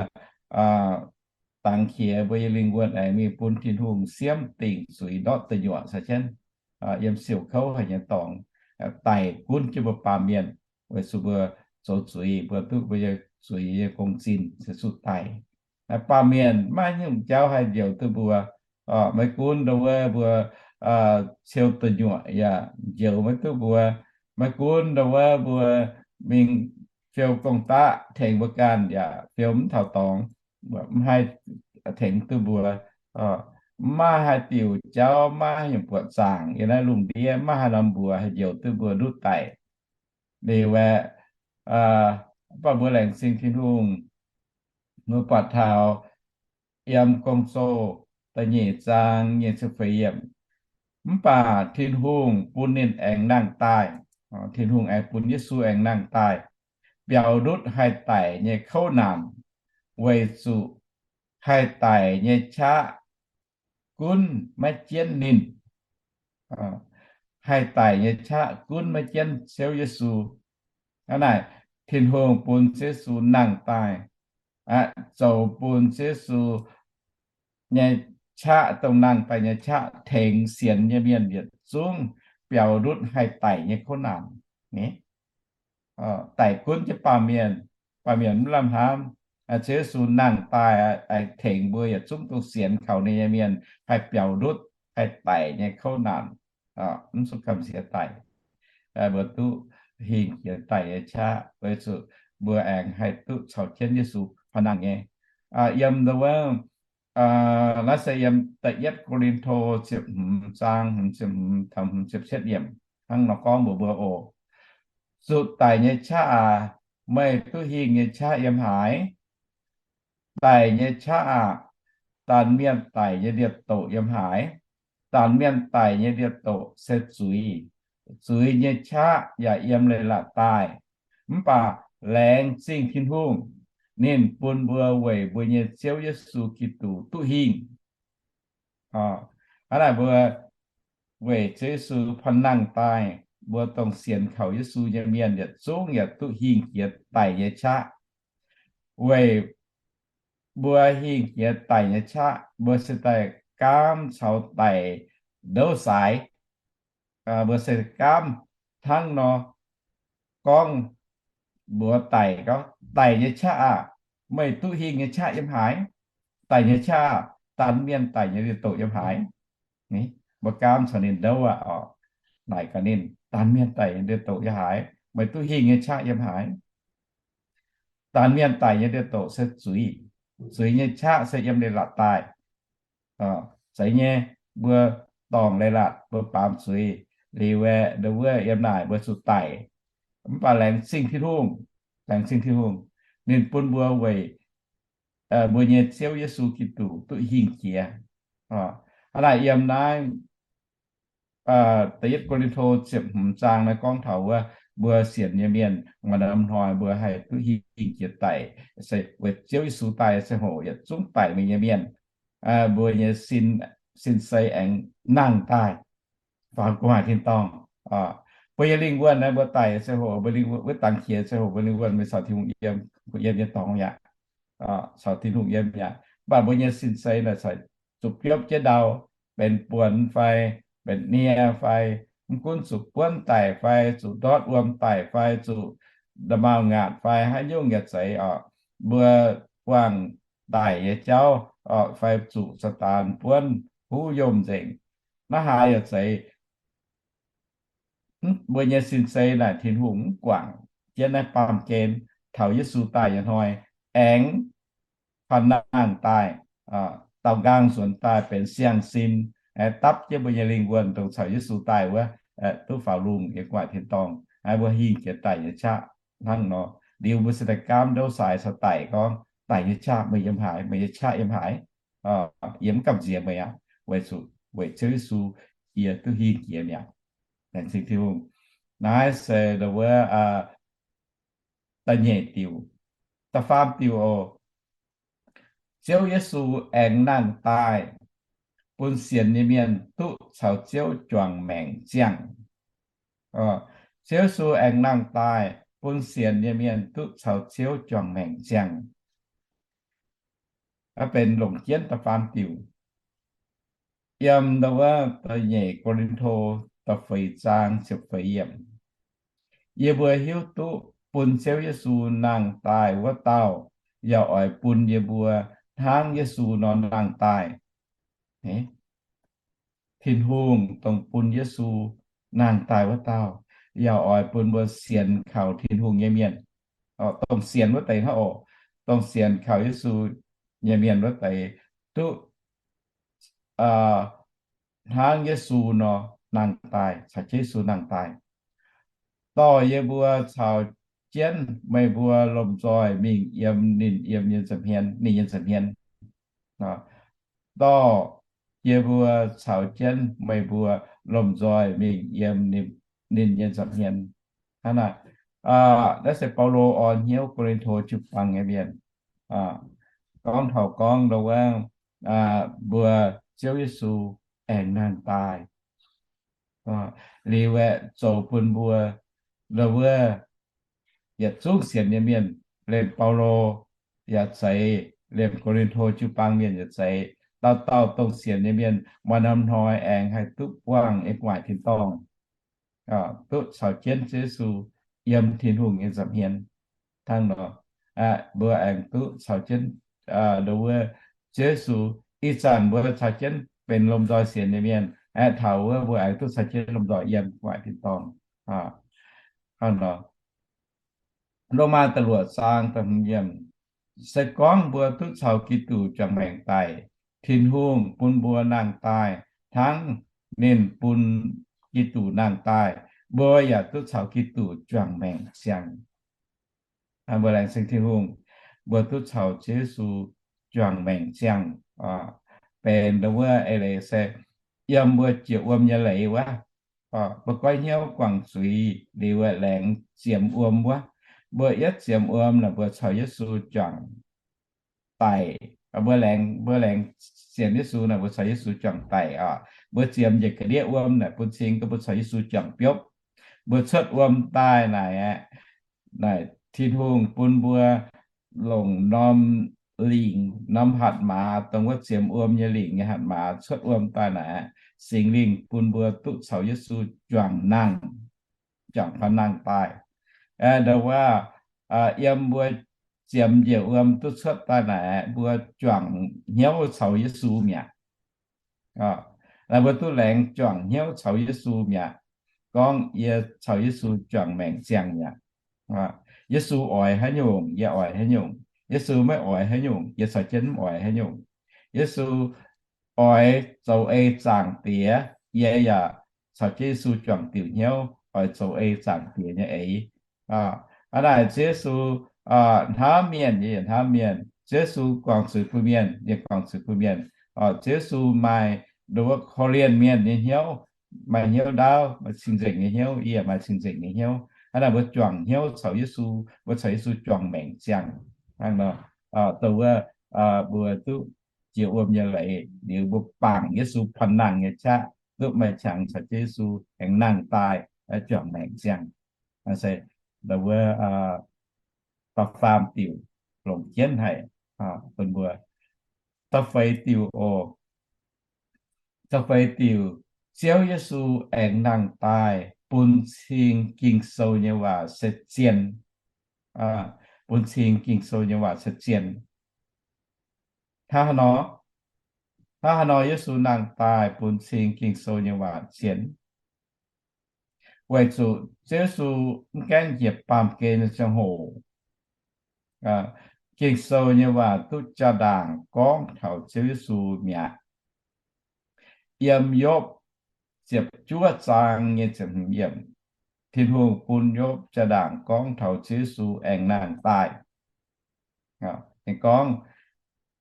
dangx qiex, mbuo nyei lingh wuonh aengx mingh bun Tin-Hungh siemv dingc zuiz ndortv deic nyuoqc caux jienv, yiem siouc kouv haic nyei dorngx, daic gunv jienv mbuo baamh mienh, weic zuqc mbuo zoux zuiz, mbuo duqv mbuo nyei zuiz nyei gong-zinh se zuqc daic. Baamh mienh maiv nyungc jauv haih njoux duqv mbuo. Maiv gunv nduov wuov mbuo ciou deic nyuoqc yaac njoux maiv duqv mbuo. Maiv gunv nduov wuov mbuo mingh fiou gong-daqv tengx mbuo ganh yaac fiou mv taux dorngx. mv haih tengx duqv mbuo. Mv maaih haaix diuc jauv, mv maaih haaix nyungc buoqc zaangc yiem naaiv lungh ndiev, mv maaih haaix norm mbuox haih njoux duqv mbuo ndutv daic. Liuz aeqv, mv baac mbuo laengz zingh Tin-Hungh, mbuo buatc taux yiem Gong-Zoh da'nyeic zaang nyei ziepc feix yiemc, mv baac Tin-Hungh bun ninh aengx nangh daaih. Tin-Hungh aengx bun Yesu aengx nangh daaih biaux ndutv haih daic nyei kouv naanc, weic zuqc haih daic nyei qaqv gunv maiv jienv ninh. Haih daic nyei qaqv gunv maiv jienv Ziouv Yesu. Hnangv naaic, Tin-Hungh bun Ziouv Yesu nangh daaih, zoux bun Ziouv Yesu nyei qaqv, dongh nangh daaih nyei qaqv, tengx sienx nyei mienh yietc zungv biaux ndutv haih daic nyei kouv naanc. Daic gunv jienv baamh mienh, baamh mienh mv lamh hnamv. Ziouv Yesu nangh daaih tengx mbuo yietc zungv dongh sienx kaux ninh nyei mienh haih biaux ndutv haih daic nyei kouv naanc, mv zuqc gamh nziex daic. Mbuo duqv hingh jiex daic nyei qaqv weic zuqc mbuo aengx haih duqv caux jienv Yesu faaux nangh nyei. Yiem ndo wuov, naaiv se yiem da'yietv Ko^lin^to ziepc hmz zaang hmz ziepc hmz taux hmz ziepc cietv yiemc hnangv nor gorngv mbuox mbuo oc, Zuqc daic nyei qaqv aac, meih duqv hingh nyei qaqv yiem haaix? Daic nyei qaqv aah! Daanh mienh daic nyei ndie-doqc yiem haaix? Daanh mienh daic nyei ndie-doqc se zuiz. Zuiz nyei qaqv yaac yiem leiz-latc daaih. Mv baac laengz zingh Tin-Hungh, ninh bun mbuo weic mbuo nyei Ziouv Yesu Giduc duqv hingh. Hnangv naaic mbuo weic Ziouv Yesu faaux nangh daaih, mbuo dongh sienx kaux Yesu nyei mienh yietc zungv yaac duqv hingh jiex daic nyei qaqv. Weic mbuo hingh jiex daic nyei qaqv, mbuo se daaih gaamv caux daic ndouv saaix. Mbuo se gaamv hnangv nor gorngv mbuox daic gorngv, Daic nyei qaqv aah! Meih duqv hingh nyei qaqv yiem haaix? Daic nyei qaqv aah! Daanh mienh daic nyei ndie-doqc yiem haaix? Mbuo gaamv caux ninh ndouv aqv oc. Naaic gaax ninh, Daanh mienh daic nyei ndie-doqc yiem haaix? Meih duqv hingh nyei qaqv yiem haaix? Daanh mienh daic nyei ndie-doqc se zuiz. Zuiz nyei qaqv se yiem leiz-latc daaih. Zeiz nyei, mbuo dorngc leiz-latc, mbuo baamz zuiz liuz aeqv, ndo wuov yiem naaic mbuo zuqc daic. Mv baac laengz zingh Tin-Hungh, laengz zingh Tin-Hungh, ninh bun mbuo weic mbuo nyei Ziouv Yesu Giduc duqv hingh jiex. Hnangv naaic yiem naaiv da'yietv Ko^lin^to ziepc hmz zaang naaiv gorngv taux wuov mbuo sienx nyei mienh maaih norm hnoi mbuo haih duqv hingh jiex daic, se weic Ziouv Yesu daaih ziangh hoc yietc zungv daic mingh nyei mienh, mbuo nyei sin, sin sei aengx nangh daaih faaux gu'nguaaic tin-dorngh. Mbuo nyei lingh wuonh naaiv mbuo daic ziangh hoc, mbuo lingh wuonh wuov dangx qiex ziangh hoc mbuo lingh wuonh mingh caux Tin-Hungh yiem, yiem nyei dorngx yaac, caux Tin-Hungh yiem yaac, mv baac mbuo nyei sin sei naaic caux zuqc biopv jienv ndau, benx buonc fai benx nie fai, mv gunv zuqc buonv daic fai zuqc ndortv wuom daic fai zuqc nda'maauh ngaatc fai haaix nyungc yaac zeiz oc, mbuo buangh daic nyei jauv fai zuqc Saadaan buonv huv yomh nzengc, naaiv haaix yaac zeiz. Mbuo nyei sin sei naaic Tin-Hungh mv guangc jienv naaiv baamh gen, taux Yesu daaih nyei hnoi aengx faaux nangh daaih, daaux nqaang nzuonx daaih benx siang-sin, dapv jienv mbuo nyei lingh wuonh dongh caux Yesu daaih wuov, duqv faaux lungh yiem gu'nguaaic tin-dorngh. Mbuo hingh jiex daic nyei qaqv hnangv nor. Liuz mbuo se daaih gaamv ndouv saaix caux daic gorngv, Daic nyei qaqv, meih yiem haaix? Meih nyei qaqv yiem haaix? Yie mv gamh nziex meih aqv, weic zuqc weic Ziouv Yesu yie duqv hingh jiex mi'aqv. Laengz zingh Tin-Hungh. Naaiv se ndo wuov da'nyeic diuc. Da'faam diuc oc. Ziouv Yesu aengx nangh daaih bun sienx nyei mienh duqv caux Ziouv juangc maengc ziangh. Ziouv Yesu aengx nangh daaih bun sienx nyei mienh duqv caux Ziouv juangc maengc ziangh. Aav benx longc jienv da'faam diuc. Yiem ndo wuov da'nyeic Ko^lin^to da'feix zaang ziepc feix yiemc. Yie mbuo hiuv duqv bun Ziouv Yesu nangh daaih wuov dauh yaac oix bun yie mbuo hnangv Yesu nor nangh daaih. Tin-Hungh dongh bun Yesu nangh daaih wuov dauh yaac oix bun mbuo sienx kaux Tin-Hungh nyei mienh, dongh sienx wuov deix hnangv oc, dongh sienx kaux Yesu nyei mienh wuov deix duqv hnangv Yesu nor nangh daaih, caux jienv Yesu nangh daaih. Dorh yie mbuo caux jienv meih mbuo lomh nzoih mingh yiem ninh yiem nyei nza'hmien, ninh nyei nza'hmien. Dorh yie mbuo caux jienv meih mbuo lomh nzoih mingh yiem ninh nyei nza'hmien. Hnangv naaic, naaiv se Baulo orn hnyouv Ko^lin^to jiu-baang nyei mienh, gorngv taux gorngv ndau wuov mbuo Ziouv Yesu aengx nangh daaih liuz aeqv, zoux bun mbuo ndau wuov yietc zungv sienx nyei mienh, liemh Baulo yaac zeiz, liemh Ko^lin^to jiu-baang mienh yaac zeiz, dauh dauh dongh sienx nyei mienh maaih norm hnoi aengx haih duqv buangh nyei gu'nguaaic tin-dorngh, duqv caux jienv Ziouv Yesu yiem Tin-Hungh nyei nza'hmien. Hnangv nor, mbuo aengx duqv caux jienv ndau wuov Ziouv Yesu, ih zanc mbuo caux jienv benx lomh nzoih sienx nyei mienh, aeqv, taux wuov mbuo aengx duqv caux jienv lomh nzoih yiem gu'nguaaic tin-dorngh. Hnangv nor, Lomaa da'luoqc zaang da'hmz yiemc, se gorngv mbuo duqv caux Giduc juangc maengc daic, Tin-Hungh bun mbuo nangh daaih hnangv ninh bun Giduc nangh daaih, mbuo yaac duqv caux Giduc juangc maengc ziangh. Mbuo laengz zingh Tin-Hungh, mbuo duqv caux Ziouv Yesu juangc maengc ziangh. Benx ndau wuov eix leiz se yiem mbuo jiex wuom nyei leiz wuov, mbuo goiv hnyouv guangc zuiz liuz aeqv, laengz ziemx wuom wuov. Mbuo yietv ziemx wuom naaic mbuo caux Yesu juangc daic. Mbuo laengz, mbuo laengz sienx Yesu naaic mbuo caux Yesu juangc daic oc. Mbuo ziemx njiec ga'ndiev wuom naaic bun cing gorngv mbuo caux Yesu juangc biopv. Mbuo cuotv wuom daaih naaic aeqv, naaic Tin-Hungh bun mbuo longc norm lingc, norm hatc maaz, dongh wuov ziemx wuom nyei lingc nyei hatc maaz cuotv wuom daaih naaic aeqv, Singx Lingh bun mbuo duqv caux Yesu juangc nangh, juangc faaux nangh daaih. Ndau wuov, yiem mbuo ziemx njiec wuom duqv cuotv daaih naaic aeqv, mbuo juangc hnyouv caux Yesu mi'aqv. Naaic mbuo duqv laengz juangc hnyouv caux Yesu mi'aqv. Gorngv yie caux Yesu juangc maengc ziangh mi'aqv. Yesu oix haaix nyungc, yie oix haaix nyungc. Yesu maiv oix haaix nyungc, yie caux jienv mv oix haaix nyungc. Yesu oix zoux ei Zaangc Diex, yie yaac caux jienv Yesu juangc diuc hnyouv oix zoux ei Zaangc Diex nyei eix. Hnangv naaic Ziouv Yesu hnamv mienh, yie yaac hnamv mienh. Ziouv Yesu guangc zuiz bun mienh, yie guangc zuiz bun mienh. Ziouv Yesu maaih nduov korv-lienh mienh nyei hnyouv, maaih hnyouv ndaauv, maaih cing-nzengc nyei hnyouv, yie yaac maaih cing-nzengc nyei hnyouv. Hnangv naaic mbuo juangc hnyouv caux Yesu, mbuo caux Yesu juangc maengc ziangh. Hnangv nor, dongh wuov mbuo duqv jiex wuom nyei leiz liuz, mbuo bangc Yesu panh nangh nyei qaqv, duqv maaih qangx caux jienv Yesu aengx nangh daaih juangc maengc ziangh. Se wuov da'faam diuc longc jienv haic bun mbuo. Da'feix diuc oc. Da'feix diuc, Ziouv Yesu aengx nangh daaih bun cing Ging-Sou nyei waac se zien. Bun cing Ging-Sou nyei waac se zien. Hnangv haaix nor? Hnangv haaix nor Yesu nangh daaih bun cing Ging-Sou nyei waac zien? Weic zuqc Ziouv Yesu mv gaengh njiec baamh gen nyei ziangh hoc, Ging-Sou nyei waac duqv jaa-ndaangc gorngv taux Ziouv Yesu mi'aqv. Yiem Yopv ziepc juov zaang nyei ziepc hmz yiemc, Tin-Hungh bun Yopv jaa-ndaangc gorngv taux Ziouv Yesu aengx nangh daaih. Ninh gorngv,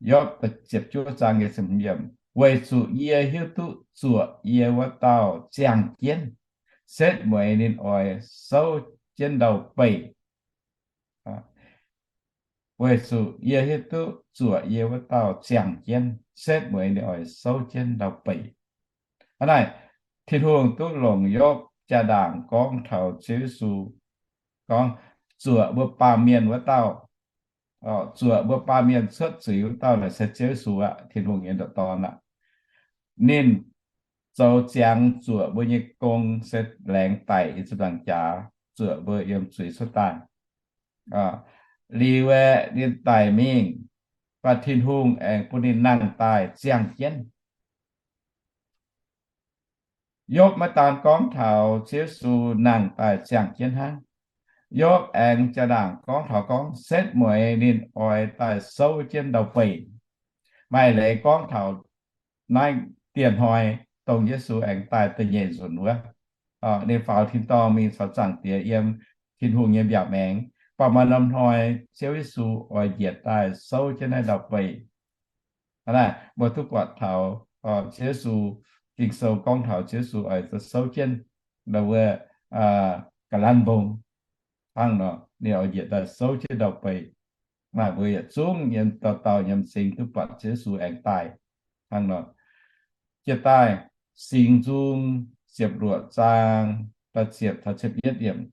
Yopv ziepc juov zaang nyei ziepc hmz yiemc, weic zuqc yie hiuv duqv zuoqc yie wuov dauh ziangh jienv, setv mueiz ninh oix souv jienv ndau beih. Weic zuqc yie hiuv duqv zuoqc yie wuov dauh ziangh jienv, setv mueiz ninh oix souv jienv ndau beih. Hnangv naaic, Tin-Hungh duqv longc Yopv jaa-ndaangc gorngv taux Ziouv Yesu, gorngv zuoqc mbuo baamh mienh wuov dauh, zuoqc mbuo baamh mienh cuotv zuiz wuov dauh naaic se Ziouv Yesu aqv, Tin-Hungh nyei ndoqc Dorn aqv. Ninh zoux ziangx zuoqc mbuo nyei gong se laengz daic yiem ziepc nzaangc jaax zuoqc mbuo yiem zuiz cuotv daaih. Liuz aeqv, ninh daic mingh, mv baac Tin-Hungh aengx bun ninh nangh daaih ziangh jienv. Yopv maiv daan gorngv taux Ziouv Yesu nangh daaih ziangh jienv hnangv. Yopv aengx jaa-ndaangc gorngv taux gorngv setv mueiz ninh oix daaih souv jienv ndau-beih. maaih leiz gorngv taux naaiv dieh hnoi dongh Yesu aengx daaih da'nyeic nzunc wuov, ninh faaux tin-dorngh mingh caux Zaangc Diex yiem Tin-Hungh nyei mbiaauc maengx. Mv baac maaih norm hnoi Ziouv Yesu oix njiec daaih souv jienv naaiv ndau-beih. Hnangv naaic mbuo duqv buatc taux Ziouv Yesu, Ging-Sou gorngv taux Ziouv Yesu oix souv jienv ndau wuov ga'lanv mbong. Hnangv nor ninh oix njiec daaih souv jienv ndau-beih. Naaiv mbuo yietc zungv yiem dauh dauh yiem m'zing duqv buatc Ziouv Yesu aengx daaih. Hnangv nor, jiex daaih Singx Nzung ziepc luoqc zaang da'ziepc taux ziepc yietv yiemc.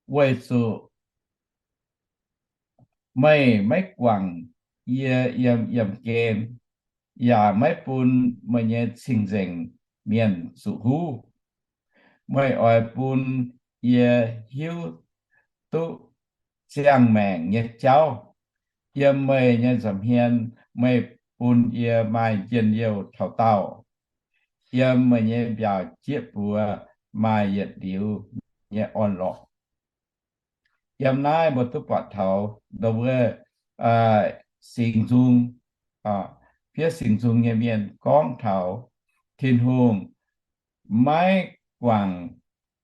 Weic zuqc meih maiv guangc yie yiem yiemh gen, yaac maiv bun meih nyei cing-nzengc mienh zuqc huv. Meih oix bun yie hiuv duqv ziangh maengc nyei jauv. Yiem meih nyei nza'hmien meih bun yie maaih njien-youh taux daauh. Yiem meih nyei mbiaauc jieqv buoz maaih yietc liuz nyei orn-lorqc. Yiem naaiv mbuo duqv buatc taux ndau wuov Singx Nzung, fiev Singx Nzung nyei mienh gorngv taux Tin-Hungh maiv guangc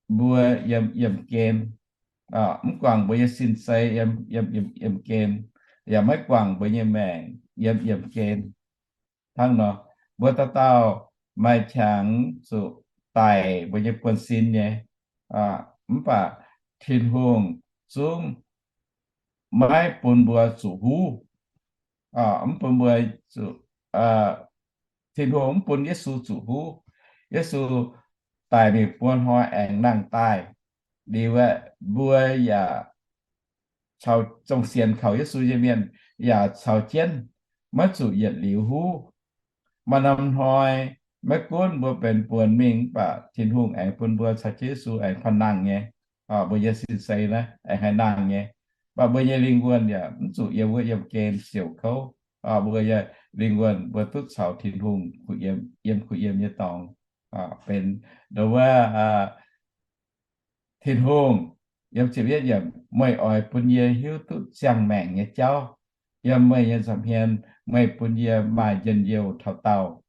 mbuo yiem yiemh gen, mv guangc mbuo nyei sin-sei yiem yiemh gen, yaac maiv guangc mbuo nyei maengc yiem yiemh gen. Hnangv nor, mbuo dauh dauh maaih qangx zuqc daic mbuo nyei buonv-sin nyei, mv baac Tin-Hungh zungv maiv bun mbuo zuqc huv. Mv bun mbuo zuqc, Tin-Hungh mv bun Yesu zuqc huv. Yesu daic mingh buo hnoi aengx nangh daaih. Liuz aeqv, mbuo yaac caux zong sienx kaux Yesu nyei mienh yaac caux jienv maiv zuqc yietc liuz huv. Maaih norm hnoi maiv gunv mbuo benx buonc mingh mv baac Tin-Hungh aengx bun mbuo caux jienv Yesu aengx panh nangh nyei. Mbuo nyei sin-sei naaiv aengx haih nangh nyei. Mv baac mbuo nyei lingh wuonh yaac mv zuqc yiem wuov yiemh gen siouc kouv. Mbuo nyei lingh wuonh mbuo duqv caux Tin-Hungh kuh yiem, yiem kuh yiem nyei dorngx benx ndau wuov Tin-Hungh, yiem ziepc yietv yiemc, meih oix bun yie hiuv duqv ziangh maengc nyei jauv. Yiem meih nyei nza'hmien meih bun yie maaih njien-youh taux daauh.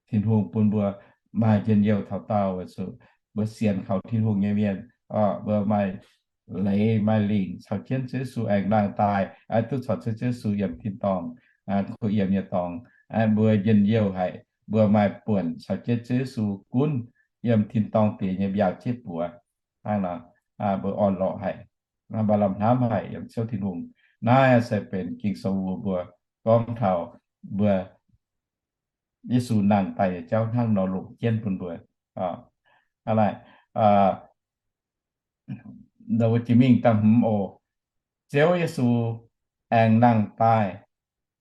Tin-Hungh bun mbuo maaih njien-youh taux daauh weic zuqc mbuo sienx kaux Tin-Hungh nyei mienh, mbuo maaih leiz maaih lingc caux jienv Ziouv Yesu aengx nangh daaih, duqv caux jienv Ziouv Yesu yiem tin-dorngh, kuh yiem nyei dorngx, mbuo njien-youh haic, mbuo maaih buonc caux jienv Ziouv Yesu gunv yiem tin-dorngh diex nyei mbiaauc jieqv buoz. Hnangv nor, mbuo orn-lorqc haic, mbuo lamh hnamv haic yiem Ziouv Tin-Hungh. Naaiv se benx Ging-Sou mbuox mbuo gorngv taux mbuo Yesu nangh daaih nyei jauv hnangv nor longc jienv bun mbuo. Aa, jiex mingh da'hmz oc. Ziouv Yesu aengx nangh daaih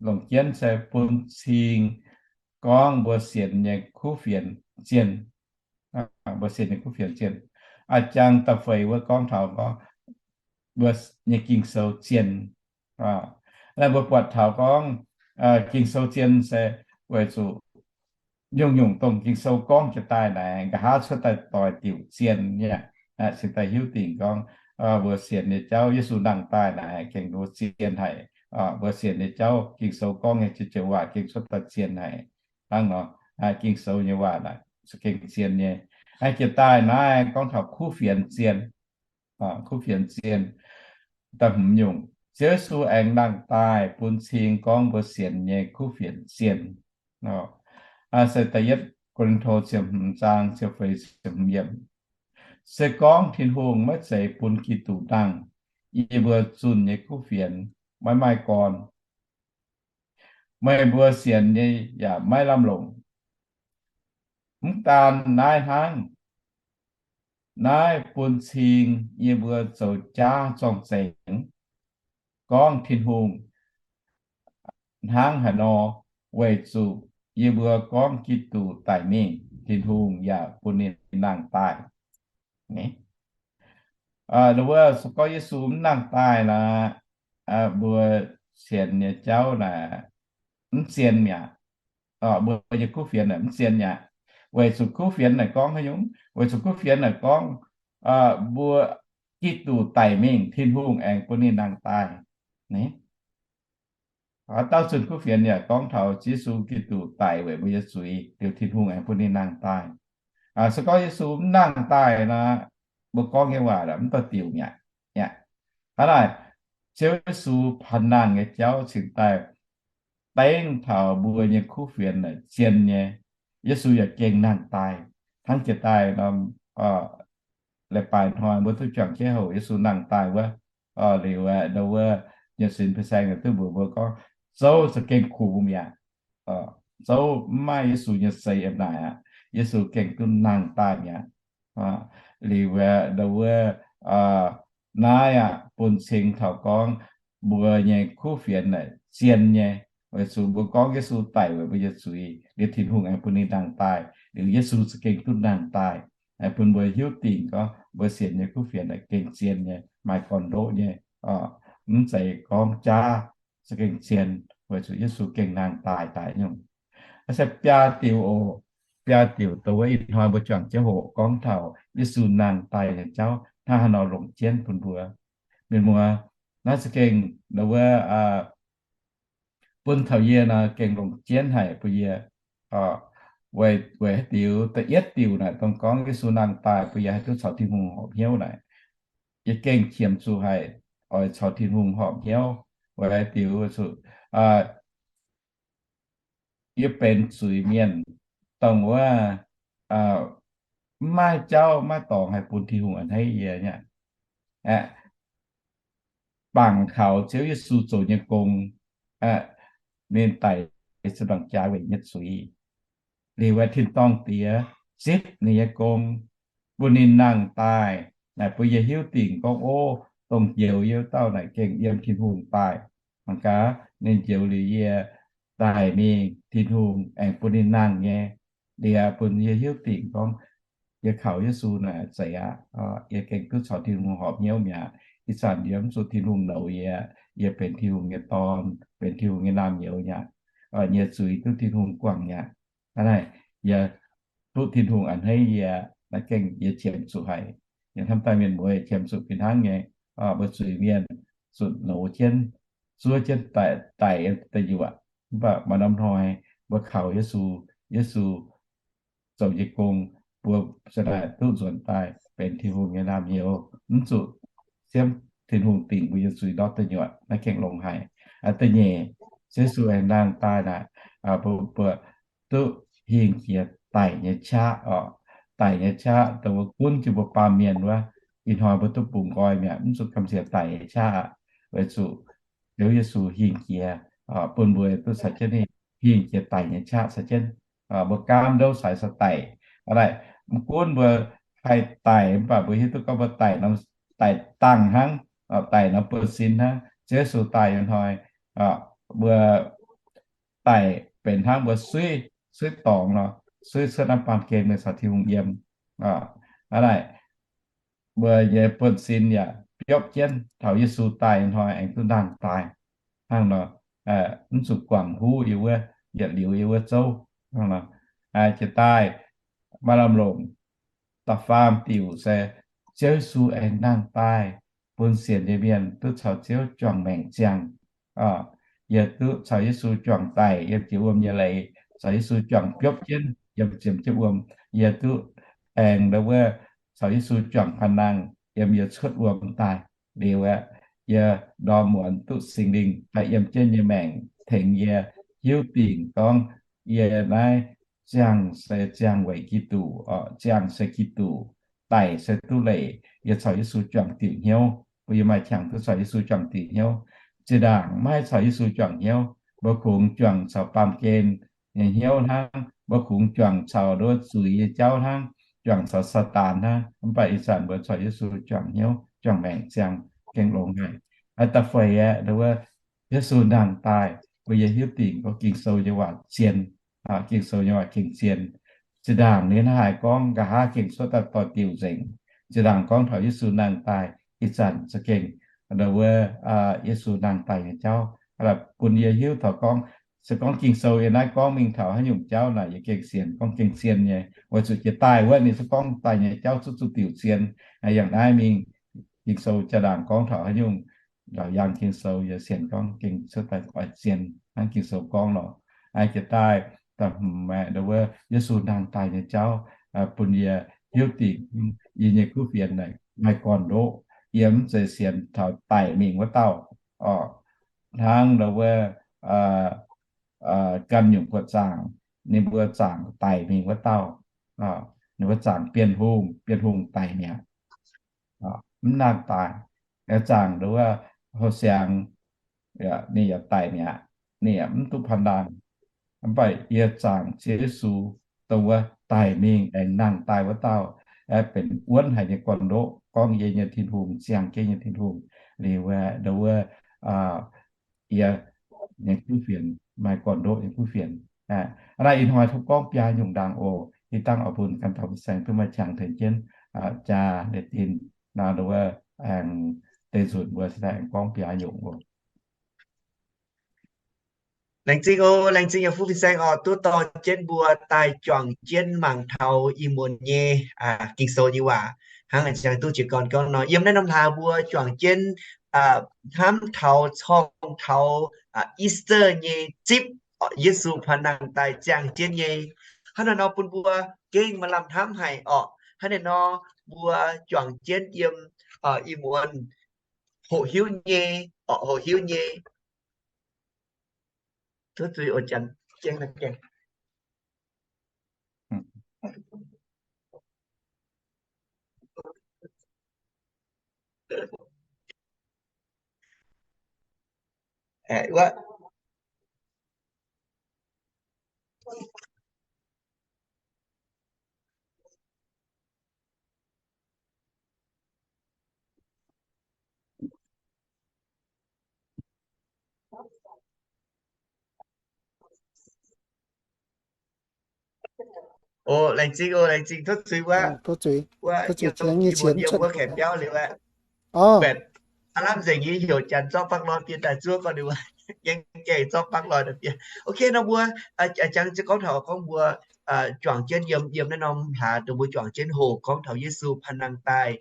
longc jienv se bun cing gorngv mbuo sienx nyei kuv fienx zien. Mbuo sienx nyei kuv fienx zien. A'jang da'feix wuov gorngv taux gorngv mbuo nyei Ging-Sou zien. Naaiv mbuo buatc taux gorngv Ging-Sou zien se weic zuqc nyungc-nyungc dongh Ging-Sou gorngv jiex daaih naaic, nqa'haav cuotv daaih doix diuc zien nyei. Cingx daaih hiuv dingc gorngv mbuo sienx nyei jauv, Yesu nangh daaih naaic gengh nduov zien haic. Mbuo sienx nyei jauv, Ging-Sou gorngv nyei joux-joux waac gengh cuotv daaih zien haic. Hnangv nor, Ging-Sou nyei waac naaic gengh zien nyei. Jiex daaih naaiv gorngv taux kuv fienx zien. Kuv fienx zien. Da'hmz nyungc, Ziouv Yesu aengx nangh daaih bun cing gorngv mbuo sienx nyei kuv fienx zien. Se da'yietv Ko^lin^to ziepc hmz zaang ziepc feix ziepc hmz yiemc. Se gorngv Tin-Hungh maiv zeiz bun Giduc nangh, yie mbuo zunh nyei kuv fienx maiv maaih gorn, meih mbuo sienx nyei yaac maiv lamh longc. Mv daan naaiv hnangv, naaiv bun cing yie mbuo zoux jaav zorng-zengx gorngv Tin-Hungh hnangv haaix nor, weic zuqc yie mbuo gorngv Giduc daic mingh, Tin-Hungh yaac bun ninh nangh daaih. Wuov se gorngv Yesu mv nangh daaih naaic, mbuo sienx nyei jauv naaic mv zien mi'aqv. Mbuo nyei kuv fienx naaic mv zien mi'aqv. Weic zuqc kuv fienx naaic gorngv haaix nyungc? Weic zuqc kuv fienx naaic gorngv mbuo Giduc daic mingh, Tin-Hungh aengx bun ninh nangh daaih. Haaix dauh zunh kuv fienx yaac gorngv taux Yesu Giduc daic weic mbuo nyei zuiz, liuz Tin-Hungh aengx bun ninh nangh daaih. Se gorngv Yesu mv nangh daaih nor, mbuo gorngv nyei waac mv daaih diuc mi'aqv. Hnangv naaic, Ziouv Yesu panh nangh nyei jauv cingx daaih dengv taux mbuo nyei kuv fienx naaic zien nyei. Yesu yaac gengh nangh daaih. Hnangv jiex daaih norm leiz-baaix hnoi mbuo duqv juangc jienv houc Yesu nangh daaih wuov, liuz aeqv, ndau wuov nyei sin pei saeng duqv mbuox mbuo gorngv, zouv za'gengh kungx mi'aqv. Zouv mv maaih Yesu nyei seix yiem naaic aqv. Yesu gengh duqv nangh daaih mi'aqv. Liuz aeqv, ndau wuov naaiv aqv, bun cing taux gorngv mbuo nyei kuv fienx naaic zien nyei, weic zuqc mbuo gorngv Yesu daic weic mbuo nyei zuiz, liuz Tin-Hungh aengx bun ninh nangh daaih, liuz Yesu za'gengh duqv nangh daaih, bun mbuo hiuv dingc gorngv mbuo sienx nyei kuv fienx naaic gengh zien nyei, maaih gorn-ndoqv nyei, mv zeiz gorngv jaav, za'gengh zien, weic zuqc Yesu gengh nangh daaih daaih nyungc. Se biaa diuc oc. Biaa diuc dongh wuov ih hnoi mbuo juangc jienv hoqc gorngv taux Yesu nangh daaih nyei jauv hnangv haaix nor longc jienv bun mbuo. Mienh muoz, naaiv za'gengh ndau wuov bun taux yie nor gengh longc jienv haic bun yie. Weic haaix diuc? Da'yietv diuc naaic dongh gorngv Yesu nangh daaih bun yie haih duqv caux Tin-Hungh horpc hnyouv naaic, yie gengh qiemx zuqc haic oix caux Tin-Hungh horpc hnyouv. Weic haaix diuc? Yie benx zuiz-mienh, dongh wuov mv maaih jauv maiv dorngx haih bun Tin-Hungh a'hneiv yie nyei. Bangc kaux Ziouv Yesu zoux nyei gong, ninh daic ziepc nzaangc jaax weic nyei zuiz. Liuz aeqv, tin-dorngh Diex zipv ninh nyei gong, bun ninh nangh daaih, naaic bun yie hiuv dingc gorngv, o, dongh njoux yie wuov dauh naaic gengh yiem Tin-Hungh daaih. Mangc gaax, ninh njoux liuz yie daic mingh, Tin-Hungh aengx bun ninh nangh nyei. Liuz bun yie hiuv dingc gorngv, yie kaux Yesu naaic zeiz aqv. Yie gengh duqv caux Tin-Hungh horpc hnyouv mi'aqv. Ih zanc yie mv zuqc Tin-Hungh nouz yie, yie benx Tin-Hungh nyei dorn, benx Tin-Hungh nyei naamh nyouz mi'aqv. Yie nyei zuiz duqv Tin-Hungh guangc mi'aqv. Hnangv naaic, yie duqv Tin-Hungh a'hneiv yie, naaiv gengh yie qiemx zuqc haic. Yie hnamv daaih mienh muoz qiemx zuqc fih hnangv nyei. Mbuo zuiz-mienh zuqc nouz jienv, zuov jienv daic, daic da'nyuoqc. Mv baac maaih norm hnoi mbuo kaux Yesu, Yesu zoux nyei gong, mbuo za'naaic duqv nzuonx daaih benx Tin-Hungh nyei naamh nyouz, mv zuqc siemv Tin-Hungh dingc mbuo nyei zuiz ndortv da'nyuoqc. Naaiv gengh longx haic. Da'nyeic, Yesu aengx nangh daaih naaic, mbuo, mbuo duqv hingh jiex daic nyei qaqv oc. Daic nyei qaqv dongh wuov gunv jienv mbuo baamh mienh wuov, ih hnoi mbuo duqv bungx nqoi mi'aqv, mv zuqc gamh nziex daic nyei qaqv aqv. Weic zuqc Ziouv Yesu hingh jiex, bun mbuo duqv caux jienv hingh jiex daic nyei qaqv caux jienv. Mbuo gaamv ndouv sai sai daic. Aa, mv gunv mbuo haih daic, mv baac mbuo hiuv duqv gorngv mbuo daic nor, daic dangh hnangv, daic nor buonv-sin hnangv. Ziouv Yesu daaih nyei hnoi, mbuo daic benx hnangv mbuo suiv, suiv dorngx nor, suiv cuotv naaiv baamh gen mingh caux Tin-Hungh yiem. Aa, mbuo nyei buonv-sin yaac biopv jienv, taux Yesu daaih nyei hnoi aengx duqv nangh daaih. Hnangv nor, mv zuqc guangc huv yie wuov, yietc liuz yie wuov zouv. Hnangv nor, jiex daaih maaih lamh longc da'faam diuc se Ziouv Yesu aengx nangh daaih bun sienx nyei mienh duqv caux Ziouv juangc maengc ziangh. Yie duqv caux Yesu juangc daic yiem jiex wuom nyei leiz, caux Yesu juangc biopv jienv yiem ziepc jiepv wuom. Yie duqv aengx ndau wuov caux Yesu juangc paan-nangh yiem yie cuotv wuom daaih. Liuz aeqv, yie ndorm muonz duqv Singx Lingh daaih yiem jienv yie nyei maengc, tengx yie hiuv dingc gorngv yie naaiv ziangh se ziangh weic Giduc, ziangh se Giduc, daic se duqv leiz. Yie caux Yesu juangc diuc hnyouv, bun yie maaih qangx duqv caux Yesu juangc diuc hnyouv. Zinh ndaangc maiv haih caux Yesu juangc hnyouv, mbuo kungx juangc caux baamh gen nyei hnyouv hnangv, mbuo kungx juangc caux nduov zuiz nyei jauv hnangv, juangc caux Saadaan hnangv. Mv baac ih zanc mbuo caux Yesu juangc hnyouv, juangc maengc ziangh, gengh longx haic. Da'feix aeqv, wuov Yesu nangh daaih, mbuo yie hiuv dingc gorngv Ging-Sou nyei waac zien. Ging-Sou nyei waac gengh zien. Zinh ndaangc ninh haaix gorngv nqa'haav gengh cuotv daaih doix-diuc nzengc. Zinh ndaangc gorngv taux Yesu nangh daaih, ih zanc za'gengh wuov Yesu nangh daaih nyei jauv bun yie hiuv taux gorngv, se gorngv Ging-Sou yie naaiv gorngv mingh taux haaix nyungc jauv naaic, yie gengh sienx gorngv gengh zien nyei, weic zuqc jiex daaih wuov ninh se gorngv daaih nyei jauv zuqc zuqc diuc zien. Yangh naaiv mingh, Ging-Sou jaa-ndaangc gorngv taux haaix nyungc Laauc yaangh Ging-Sou yie sienx gorngv gengh cuotv daaih oix zien hnangv Ging-Sou gorngv lorqc. Aa, jiex daaih da'hmz aeqv, nduov wuov Yesu nangh daaih nyei jauv, bun yie hiuv dingc yie nyei kuv fienx naaic maaih gorn-ndoqv. Yie mv zeiz sienx taux daic mingh wuov dauh, orqc, hnangv nduov wuov ganh nyungc buoqc zaangc, ninh mbuo zaangc daic mingh wuov dauh, ninh mbuo zaangc Bienh Hungh, Bienh Hungh daic mi'aqv, mv nangh daaih. Zaangc nduov wuov Houh Siangx, ninh yaac daic mi'aqv, ninh yaac mv duqv panh nangh. Mv baac yie zaangc Ziouv Yesu, dongh wuov daic mingh aengx nangh daaih wuov dauh, aeqv, benx wuonv haic nyei gorn-ndoqv, gorngv yie nyei Tin-Hungh, ziangh jienv nyei Tin-Hungh. Liuz aeqv, nduov wuov yie nyei kuv fienx, maaih gorn-ndoqv nyei kuv fienx. Aa, naaiv ih hnoi tov gorngv biaa nyungc ndaangc oc. Ih dangh oix bun ganh dauh fin-saeng duqv maaih qangx tengx jienv jaa leiz-din, nor nduov wuov aengx deix nzunc mbuo se daaih aengx gorngv biaa nyungc oc. Laengz zingh oc, laengz zingh yaac fuqv fin-saeng oc, duqv dorh jienv mbuo daaih juangc jienv mangc taux ih muonz nyei Ging-Sou nyei waac. Hnangv a'jang duqv jiez gorn gorngv nor, yiem naaiv norm hlaax mbuo juangc jienv hnamv taux corng taux Easter nyei zipv, Yesu panh nangh daaih ziangh jienv nyei. Hnangv naaiv nor bun mbuo gengh maaih lamh hnamv haic orqc. Hnangv naaiv nor mbuo juangc jienv yiem ih muonz hoqc hiuv nyei, orqc, hoqc hiuv nyei. Tov zuiz oc, janx jienv naaiv gaengh. Oc, laengz zingh oc, laengz zingh, tov zuiz wuov. Tov zuiz, tov zuiz, yiem wuov kaeqv biauv liuz aqv. Aa lamh nzengc nyei heuc janx zorqv bangv loi biei daaih zuov gorn, ninh mbuo gaengh zorqv bangv loi daaih biei. Ok, nor mbuo jangx ziex gorngv taux gorngv mbuo juangc jienv yiem, yiem naaiv norm hlaax dongh mbuo juangc jienv hoqc gorngv taux Yesu panh nangh daaih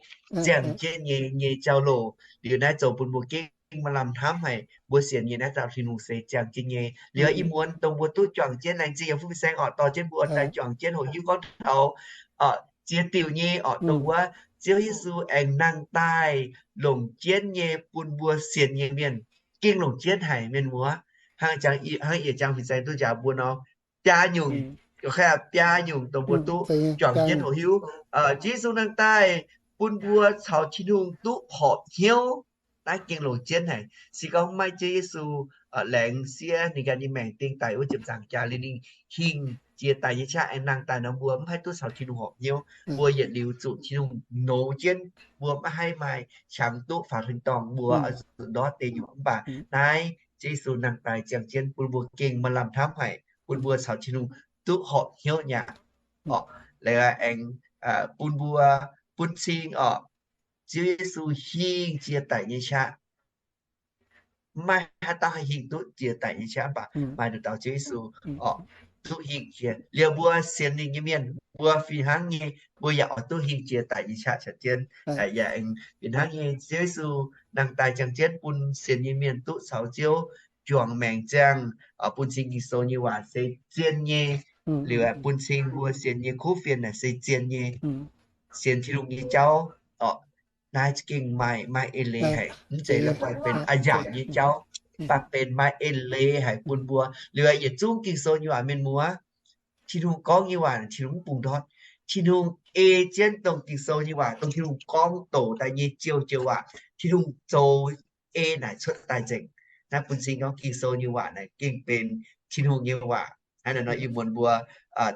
ziangh jienv nyei, nyei jauv-louc. Liuz naaiv zoux bun mbuo gengh maaih lamh hnamv haic. Mbuo sienx nyei naaiv dauh Tin-Hungh se ziangh jienv nyei. Liuz ih muonz dongh mbuo duqv juangc jienv, laengz zingh yaac fuqv fin-saeng orqc, dorh jienv mbuo daaih juangc jienv hoqc hiuv gorngv taux ziex diuc nyei orqc, dongh wuov Ziouv Yesu aengx nangh daaih longc jienv nyei bun mbuo sienx nyei mienh. Gengh longc jienv haic mienh muoz. Hnangv a'jang, hnangv yie jangx fin-saeng duqv njaaux mbuo nor, biaa nyungc, biaa nyungc dongh mbuo duqv juangc jienv hoqc hiuv. Ziouv Yesu nangh daaih bun mbuo caux Tin-Hungh duqv horpc hnyouv. Naaiv gengh longc jienv haic. Se gorngv maiv Ziouv Yesu laengz siev ninh ganh nyei maengc ding daic wuov ziepc nzaangc jaax liuz ninh hingh jiex daic nyei qaqv aengx nangh daaih nor, mbuo mv haih duqv caux Tin-Hungh horpc hnyouv. Mbuo yietc liuz zuqc Tin-Hungh nouz jienv, mbuo maiv haih maaih qangx duqv faaux tin-dorngh, mbuo oix zuqc ndortv deix nyungc. Mv baac naaiv Ziouv Yesu nangh daaih ziangh jienv bun mbuo gengh maaih lamh hnamv haic, bun mbuo caux Tin-Hungh duqv horpc hnyouv nyei aqv. Orqc, laaix aengx bun mbuo bun cing orqc, Ziouv Yesu hingh jiex daic nyei qaqv. Maiv maaih haaix dauh haih hingh duqv jiex daic nyei qaqv, mv baac maaih nduqc dauh Ziouv Yesu orqc, duqv hingh jiex. Liuz mbuo sienx ninh nyei mienh, mbuo fih hnangv nyei, mbuo yaac oix duqv hingh jiex daic nyei qaqv caux jienv. Yaac aengx fih hnangv nyei, Ziouv Yesu nangh daaih ziangh jienv bun sienx nyei mienh duqv caux Ziouv juangc maengc ziangh, bun cing Ging-Sou nyei waac se zien nyei. Liuz bun cing mbuo sienx nyei kuv fienx naaic se zien nyei. Sienx Tin-Hungh nyei jauv orqc, naaiv za'gengh maaih, maaih eix leiz haic. Mv zeiz la'guaih benx a'yaauc nyei jauv, mv baac benx maaih eix leiz haic bun mbuo. Liuz yietc zungv Ging-Sou nyei waac mienh muoz, Tin-Hungh gorngv nyei waac Tin-Hungh mv bungx ndortv. Tin-Hungh ei jienv dongh Ging-Sou nyei waac, dongh Tin-Hungh gorngv douc daaih nyei joux-joux waac, Tin-Hungh zoux ei naaic cuotv daaih nzengc. Naaiv bun cing gorngv Ging-Sou nyei waac naaic gengh benx Tin-Hungh nyei waac. Hnangv naaic nor ih muonz mbuo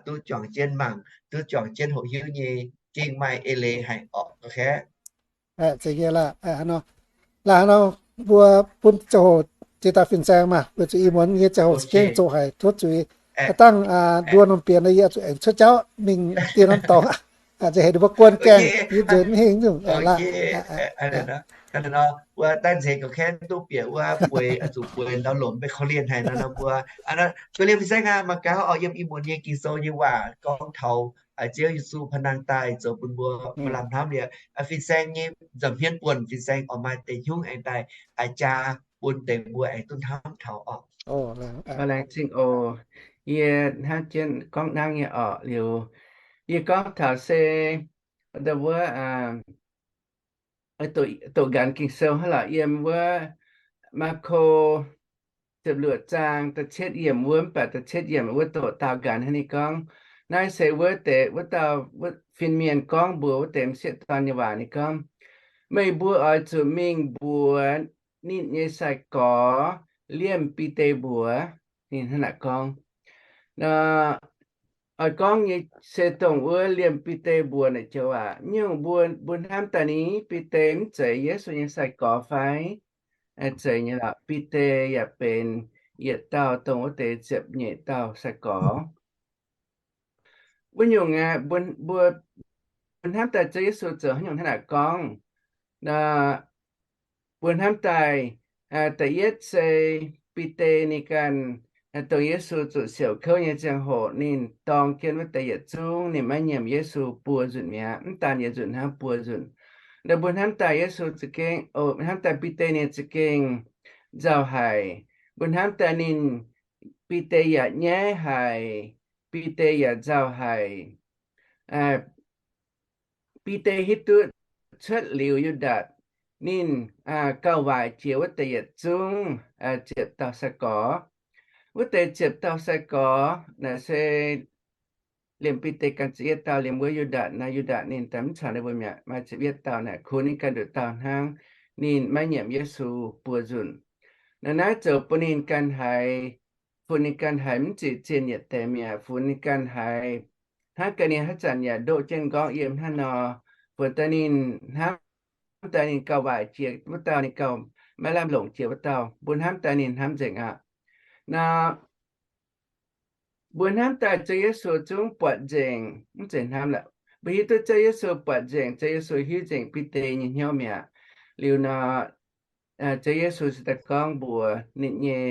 duqv juangc jienv mangc, duqv juangc jienv hoqc hiuv nyei gengh maaih eix leiz haic orqc. Zeiz nyei laaix, laaix nor, mbuo bun ziangh hoc jiex daaih fin-saeng maah, weic zuqc ih muonz nyei ziangh hoc za'gengh zoqc haic, tov zuiz. Dangh nduov norm bienx yie zuqc aengx cuotv jauv mingh dien norm dorngx aqv. Nziex heuc ninh mbuo guon gaengh, yie nzuonx mv hingh nyungc. Wuov daaih nzengc gauh kaeqv duqv bieqc wuov bueix, zuqc bueix ndau lomc mbe korv-lienh haic nor, mbuo gauh liemh fin-saeng aqv. Mangc gaax oc, yiem ih muonz nyei Ging-Sou nyei waac gorngv taux Ziouv Yesu pa'nangh daaih zoux bun mbuo maaih lamh hnamv liuz, fin-saeng nyei nza'hmien buonc fin-saeng oix maaih deix hnyouv aengx daaih jaa bun deix mbuo aengx duqv hnamv taux oc. Laengz zingh oc. Yie hnangv jienv gorngv nangv nyei orqc, liuz yie gorngv taux se, wuov, doqc nqanx Ging-Sou hnangv lorqc, yiem wuov Maako ziepc luoqc zaang da'cietv yiemc wuov, mv baac da'cietv yiemc wuov doqc daaux nqanx hnangv ninh gorngv, naaiv se wuov deix, wuov dauh, wuov fin-mienh gorngv mbuox wuov deix m'sieqv dorn nyei waac. Ninh gorngv, meih mbuo oix zuqc mingh mbuox ninh nyei sai-gorx liemh Bide mbuox. Ninh hnangv naaic gorngv. Oix gorngv nyei se dongh wuov liemh Bide mbuox naaic joux aac, nyungc mbuo, mbuo hnamv daaih ninh Bide mv zeiz Yesu nyei sai-gorx fai? Zeiz nyei lorqc. Bide yaac benx yietc dauh dongh wuov deix ziepc nyeic dauh sai-gorx. Wuov nyungc aeqv, mbuo, mbuo hnamv daaih Ziouv Yesu zoux haaix nyungc hnangv naaic gorngv. Mbuo hnamv daaih, da'yietv se Bide ninh ganh, dongh Yesu zuqc siouc kouv nyei ziangh hoc ninh dorng jienv wuov deix yietc zungv, ninh maiv nyiemc Yesu buo nzunc mi'aqv. Mv daan yietc nzunc hnangv, buo nzunc. Nor mbuo hnamv daaih Yesu za'gengh, hnamv daaih Bide ninh za'gengh nzauh haic. Mbuo hnamv daaih ninh, Bide yaac nyaiv haic, Bide yaac nzauh haic. Bide hiuv duqv cuotv liuz Yu^ndaatc, ninh gauh waaic jiex wuov deix yietc zungv ziepc dauh sai-gorx. Wuov deix ziepc dauh sai-gorx naaic se liemh Bide ganh za'yietv dauh, liemh wuov Yu^ndaatc naaic, Yu^ndaatc ninh daaih mv caux ninh mbuo mi'aqv, maaih ziepc yietv dauh naaic, kuv ninh ganh nduqc dauh hnangv. Ninh maiv nyiemc Yesu buo nzunc. Naaiv naaiv zoux bun ninh ganh haiz, funx ninh ganh haiz mv ziqc zienh yietc deix mi'aqv, funx ninh ganh haiz hnangv gaax ninh haaix zanc yaac ndoqv jienv m'nqorngv yiem hnangv nor, funx daaih ninh hnamv daaih ninh gauh waaic jiex wuov dauh, ninh gauh maiv lamh longc jiex wuov dauh. Mbuo hnamv daaih ninh hnamv nzengc aqv. Nor mbuo hnamv daaih Ziouv Yesu zungv buatc nzengc, mv zeiz hnamv lorqc, mbuo hiuv duqv Ziouv Yesu buatc nzengc, Ziouv Yesu hiuv nzengc Bide nyei hnyouv mi'aqv. Liuz nor, Ziouv Yesu se daaih gorngv mbuox ninh nyei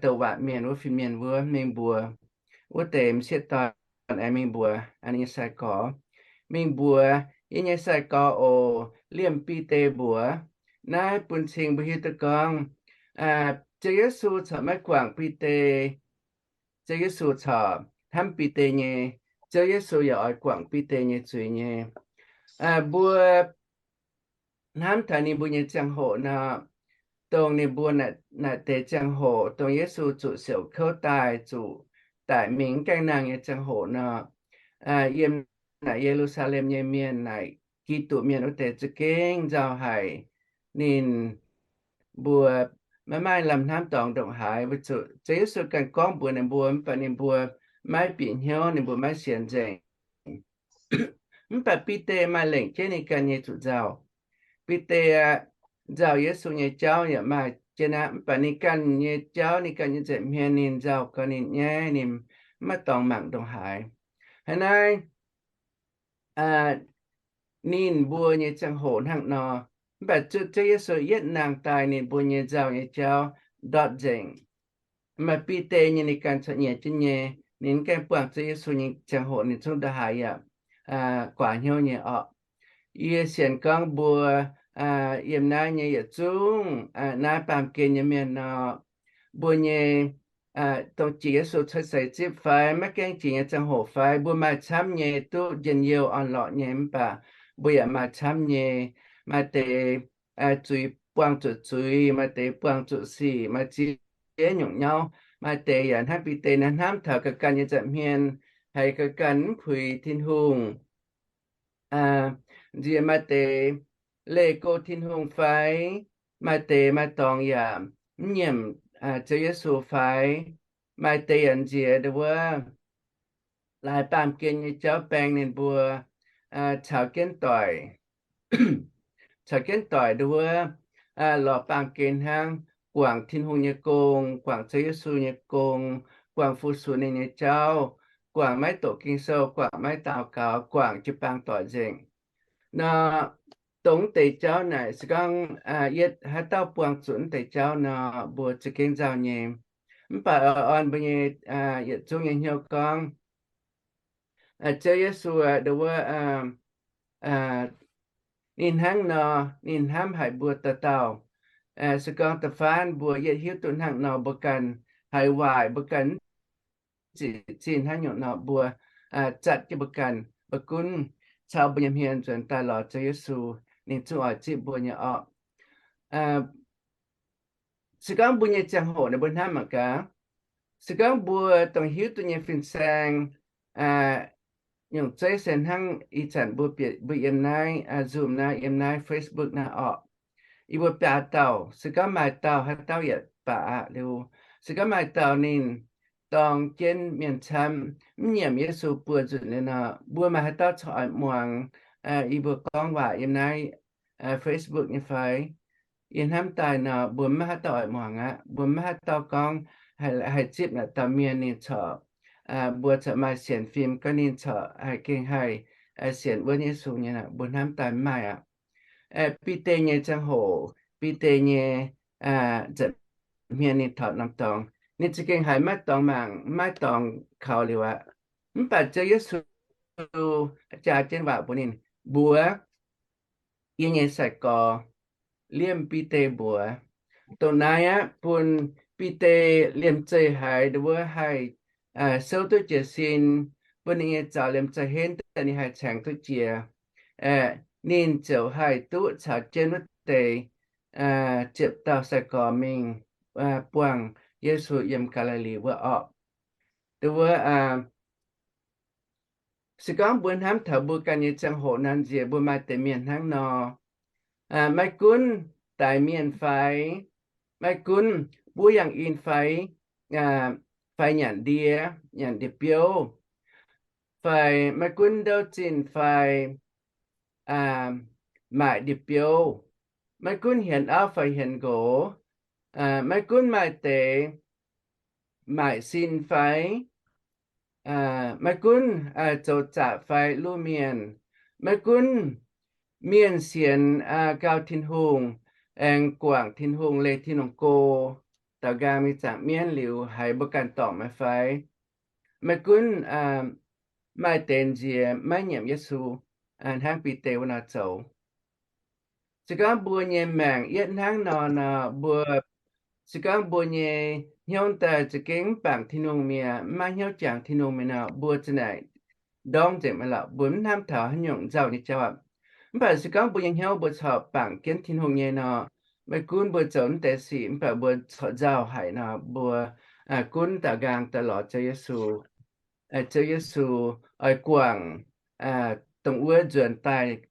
douc waac mienh wuov, fin-mienh wuov, mingh mbuox wuov deix m'sieqv dorn aengx mingh mbuox ninh nyei sai-gorx, mingh mbuox yie nyei sai-gorx oc, liemh Bide mbuox. Naaiv bun cing mbuo hiuv duqv gorngv Ziouv Yesu corc maiv guangc Bide. Ziouv Yesu corc hnamv Bide nyei. Ziouv Yesu yaac oix guangc Bide nyei zuiz nyei. Mbuo hnamv taux ninh mbuo nyei ziangh hoc nor, dongh ninh mbuo naaic deix ziangh hoc, dongh Yesu zuqc siouc kouv daaih, zuqc daic mingh mv gaengh nangh nyei ziangh hoc nor, yiem naaic Ye^lu^saa^lem nyei mienh naaic Giduc mienh wuov deix za'gengh nzauh haic. Ninh mbuo maiv maaih lamh hnamv dorngx ndongc haaix, weic zuqc Ziouv Yesu ganh gorngv mbuox ninh mbuo, mv baac ninh mbuo maiv bieqc hnyouv, ninh mbuo maiv sienx nzengc. Mv baac Bide maaih lengc jeiv ninh ganh nyei zuqc nzauh. Bide nzauh Yesu nyei jauv yaac maaih jienv aqv, mv baac ninh ganh nyei jauv, ninh ganh nyei nza'hmien ninh nzauh gau ninh nyaiv, ninh maiv dorngx mangc ndongc haaix. Hnangv naaiv ninh mbuo nyei ziangh hoc hnangv nor, mv baac zuqc Ziouv Yesu yietv nangh daaih ninh mbuo nyei nzauh nyei jauv ndortv nzengc. Maaih Bide nyei ninh ganh corc nyiex jienv nyei, ninh mv gaengh buangh Ziouv Yesu nyei ziangh hoc ninh zungv ndongc haaix yaac guaax hnyouv nyei orqc. Yie sienx gorngv mbuo yiem naaiv nyei yietc zungv naaiv baamh gen nyei mienh nor, mbuo nyei dongh jiex Yesu cuotv seix zipv fai maiv gaengh jiex nyei ziangh hoc fai, mbuo maaih camv nyei duqv njien-youh orn-lorqc nyei, mv baac mbuo yaac maaih camv nyei, maaih deix zuiz buangh zuqc zuiz, maaih deix buangh zuqc sic, maaih ziex nyungc nyauv, maaih deix yaac hnangv Bide naaiv hnamv taux ga'ganh nyei nza'hmien, haiz ga'ganh mv puix Tin-Hungh. Nziex maaih deix leih go Tin-Hungh fai, maaih deix maaih dorngx yaac mv nyiemc Ziouv Yesu fai, maaih deix yaac nziex ndon wuov laaix baamh gen nyei jauv baeng ninh mbuo caux jienv doic, caux jienv doic ndon wuov lorz baamh gen hnangv, guangc Tin-Hungh nyei gong, guangc Ziouv Yesu nyei gong, guangc fu-sux ninh nyei jauv, guangc maiv doqc Ging-Sou, guangc maiv daux gaux, guangc jiu-baang doic nzengc. Nor, dongh mv deix jauv naaic, se gorngv yietv haaix dauh buangh zuqc mv deix jauv nor, mbuo za'gengh nzauh nyei. Mv baac oix orn mbuo nyei yietc zungv nyei hnyouv gorngv, Ziouv Yesu ndo wuov, ninh hnangv nor, ninh hnamv haic mbuo dauh dauh. Se gorngv da'faanh mbuo yietv hiuv duqv hnangv nor, mbuo ganh haiz waaic, mbuo ganh mv zic zinh hnangv nyungc nor, mbuo zatv jienv mbuo ganh, mbuo gunv caux mbuo nyei hmien nzuonx daaih lorz Ziouv Yesu, ninh zungv oix zipv mbuo nyei orqc. Se gorngv mbuo nyei ziangh hoc naaic mbuo hnamv mangc gaax, se gorngv mbuo dongh hiuv duqv nyei fin-saeng nyungc zeiv se hnangv ih zanc mbuo bieqc mbuo yiem naaiv Zoom naaiv, yiem naaiv Facebook naaiv orqc, yie mbuo biaa dauh, se gorngv maaih dauh, haaix dauh yaac baac aqv liuz, se gorngv maaih dauh ninh dorng jienv mienh camv, mv nyiemc Yesu buo nzunc liuz nor, mbuo maaih haaix dauh corc oix muangx yie mbuo gorngv waac yiem naaiv Facebook nyei fai? Yie hnamv daaih nor, mbuo maiv haaix dauh oix muangx aqv. Mbuo maiv haaix dauh gorngv haih zipv naaic dauh mienh ninh corc, mbuo corc maaih sienx fim gorngv ninh corc haih gengh haih sienx wuonv Yesu nyei. Mbuo hnamv daaih mv maaih aqv. Bide nyei ziangh hoc, Bide nyei nza'hmien ninh taux norm dorngx, ninh za'gengh haiz maiv dorngx mangc, maiv dorngx kaux liuz aqv. Mv baac Ziouv Yesu jaa jienv waac mbuox ninh, mbuox yie nyei sai-gorx, liemh Bide mbuox. Dongh naaiv aqv bun Bide liemh zeih haiz ndo wuov haih souv duqv jiez sin, bun ninh nyei zaux liemh zeih henv daaih ninh haih caengx duqv jiex. Ninh ziouc haih duqv caux jienv wuov deix ziepc dauh sai-gorx mingh buangh Yesu yiem Gaa^li^li wuov orqc. Ndo wuov, se gorngv mbuo hnamv taux mbuo ganh nyei ziangh hoc nor, nziex mbuo maaih deix mienh hnangv nor, maiv gunv daix mienh fai, maiv gunv mbuov yangh in fai, fai nyanc ndie, nyanc ndie-biouv, fai maiv gunv ndouv zinh fai maaic ndie-biouv, maiv gunv hienx auv fai hienx nqox, maiv gunv maaih deix maaic sin fai, maiv gunv zoux zaqc fai luv mienh, maiv gunv mienh sienx gau Tin-Hungh, aengx guangc Tin-Hungh, leih Tin-Hungh go, daaux nqaang mingh zaangc mienv liuz, haiz mbuo ganh dorngc meih fai? Maiv gunv maaih deix nziex maiv nyiemc Yesu hnangv Bide wuov nor zoux. Se gorngv mbuo nyei maengc yietv hnangv nor nor, mbuo, se gorngv mbuo nyei hnyouv daaih za'gengh mv bangc Tin-Hungh mi'aqv, maiv hnyouv jangx Tin-Hungh mi'aqv nor, mbuo za'naaic ndorm nzengc mi'aqv lorqc. Mbuo mv hnamv taux haaix nyungc nzauh nyei jauv aqv. Mv baac se gorngv mbuo nyei hnyouv mbuo corc bangc jienv Tin-Hungh nyei nor, maiv gunv mbuo zoux mv deix sic, mv baac mbuo corc nzauh haic nor, mbuo gunv daaux nqaang daaih lorz Ziouv Yesu. Ziouv Yesu oix guangc dongh wuov nzuonx daaih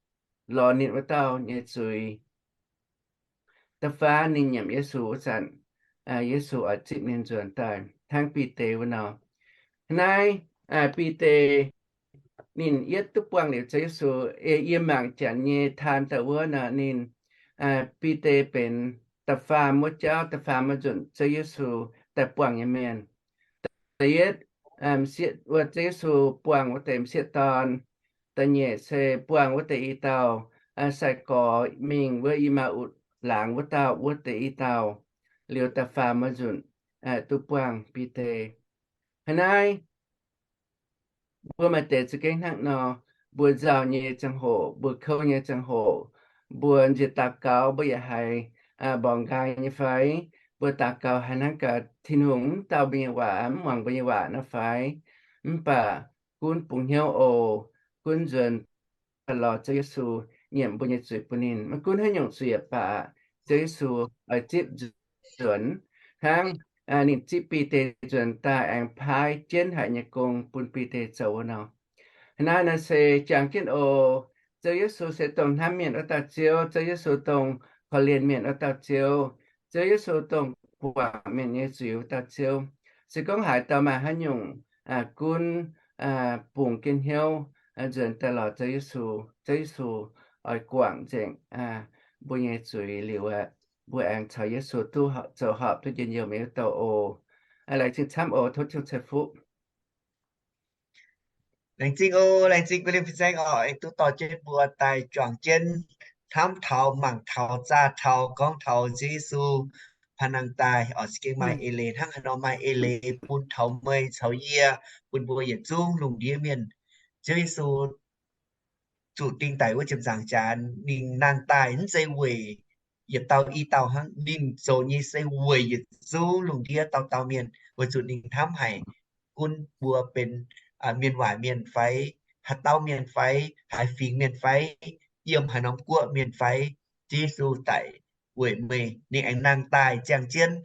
lorz ninh wuov dauh nyei zuiz. Da'faanh ninh nyiemc Yesu wuov zanc, Yesu oix zipv ninh nzuonx daaih hnangv Bide wuov nor. Naaiv Bide ninh yietv duqv buangh liuz Ziouv Yesu, ei yie mangc Janx nyei taan daaih wuov nor, ninh, Bide benx da'faam wuov jauv, da'faam wuov nzunc Ziouv Yesu daaih buangh nyei mienh. Da'yietv, m'sieqv wuov, Ziouv Yesu buangh wuov deix m'sieqv dorn. Da'nyeic se buangh wuov deix i dauh sai-gorx mingh wuov I^maa^utc laangz wuov dauh, wuov deix i dauh. Liuz da'faam wuov nzunc duqv buangh Bide. Hnangv naaiv, mbuo maaih deix za'gengh hnangv nor, mbuo nzauh nyei ziangh hoc, mbuo kouv nyei ziangh hoc, mbuo nziex daux gaux mbuo yaac haiz mborqc nqaai nyei fai? Mbuo daux gaux haiz hnangv gaax Tin-Hungh mv dau mbuo nyei waac, mv muangx mbuo nyei waac nor fai? Mv baac gunv bungx hnyouv oc. Gunv nzuonx lorz Ziouv Yesu, nyiemc mbuo nyei zuiz bun ninh. Maiv gunv haaix nyungc zuiz yaac baac, Ziouv Yesu oix zipv nzuonx hnangv ninh zipv Bide nzuonx daaih aengx paaiv jienv haic nyei gong bun Bide zoux wuov nor. Hnangv naaiv nor se jangx jienv oc. Ziouv Yesu se dongh hnamv mienh wuov dauh Ziouv. Ziouv Yesu dongh korv-lienh mienh wuov dauh Ziouv. Ziouv Yesu dongh guangc mienh nyei zuiz wuov dauh Ziouv. Se gorngv haaix dauh maaih haaix nyungc gunv bungx jienv hnyouv nzuonx daaih lorz Ziouv Yesu, Ziouv Yesu oix guangc nzengc mbuo nyei zuiz liuz aeqv, mbuo aengx caux Yesu duqv zoux horpc duqv njien-youh mingh wuov douh oc. Laengz zingh camv oc. Tov Tin-Hungh ceix fuqv. Laengz zingh oc, laengz zingh bun liemh fin-saeng oc, aengx duqv dorh jienv mbuo daaih juangc jienv hnamv taux, mangc taux, zaah taux, gorngv taux Ziouv Yesu paan nangh daaih oc, za'gengh maaih eix leiz hnangv haaix nor, maaih eix leiz bun taux meih caux yie, bun mbuo yietc zungv lungh ndiev mienh. Ziouv Yesu zuqc ding daic wuov ziepc nzaangc jaax, ninh nangh daaih mv zeiz weic yietc dauh i dauh hnangv, ninh zoux nyei se weic yietc zungv lungh ndiev dauh dauh mienh, weic zuqc ninh hnamv haic gunv mbuo benx mienh waaic mienh fai, haaix dauh mienh fai, haaix fingx mienh fai, yiem haaix norm guoqv mienh fai, Ziouv Yesu daic weic meih, ninh aengx nangh daaih ziangh jienv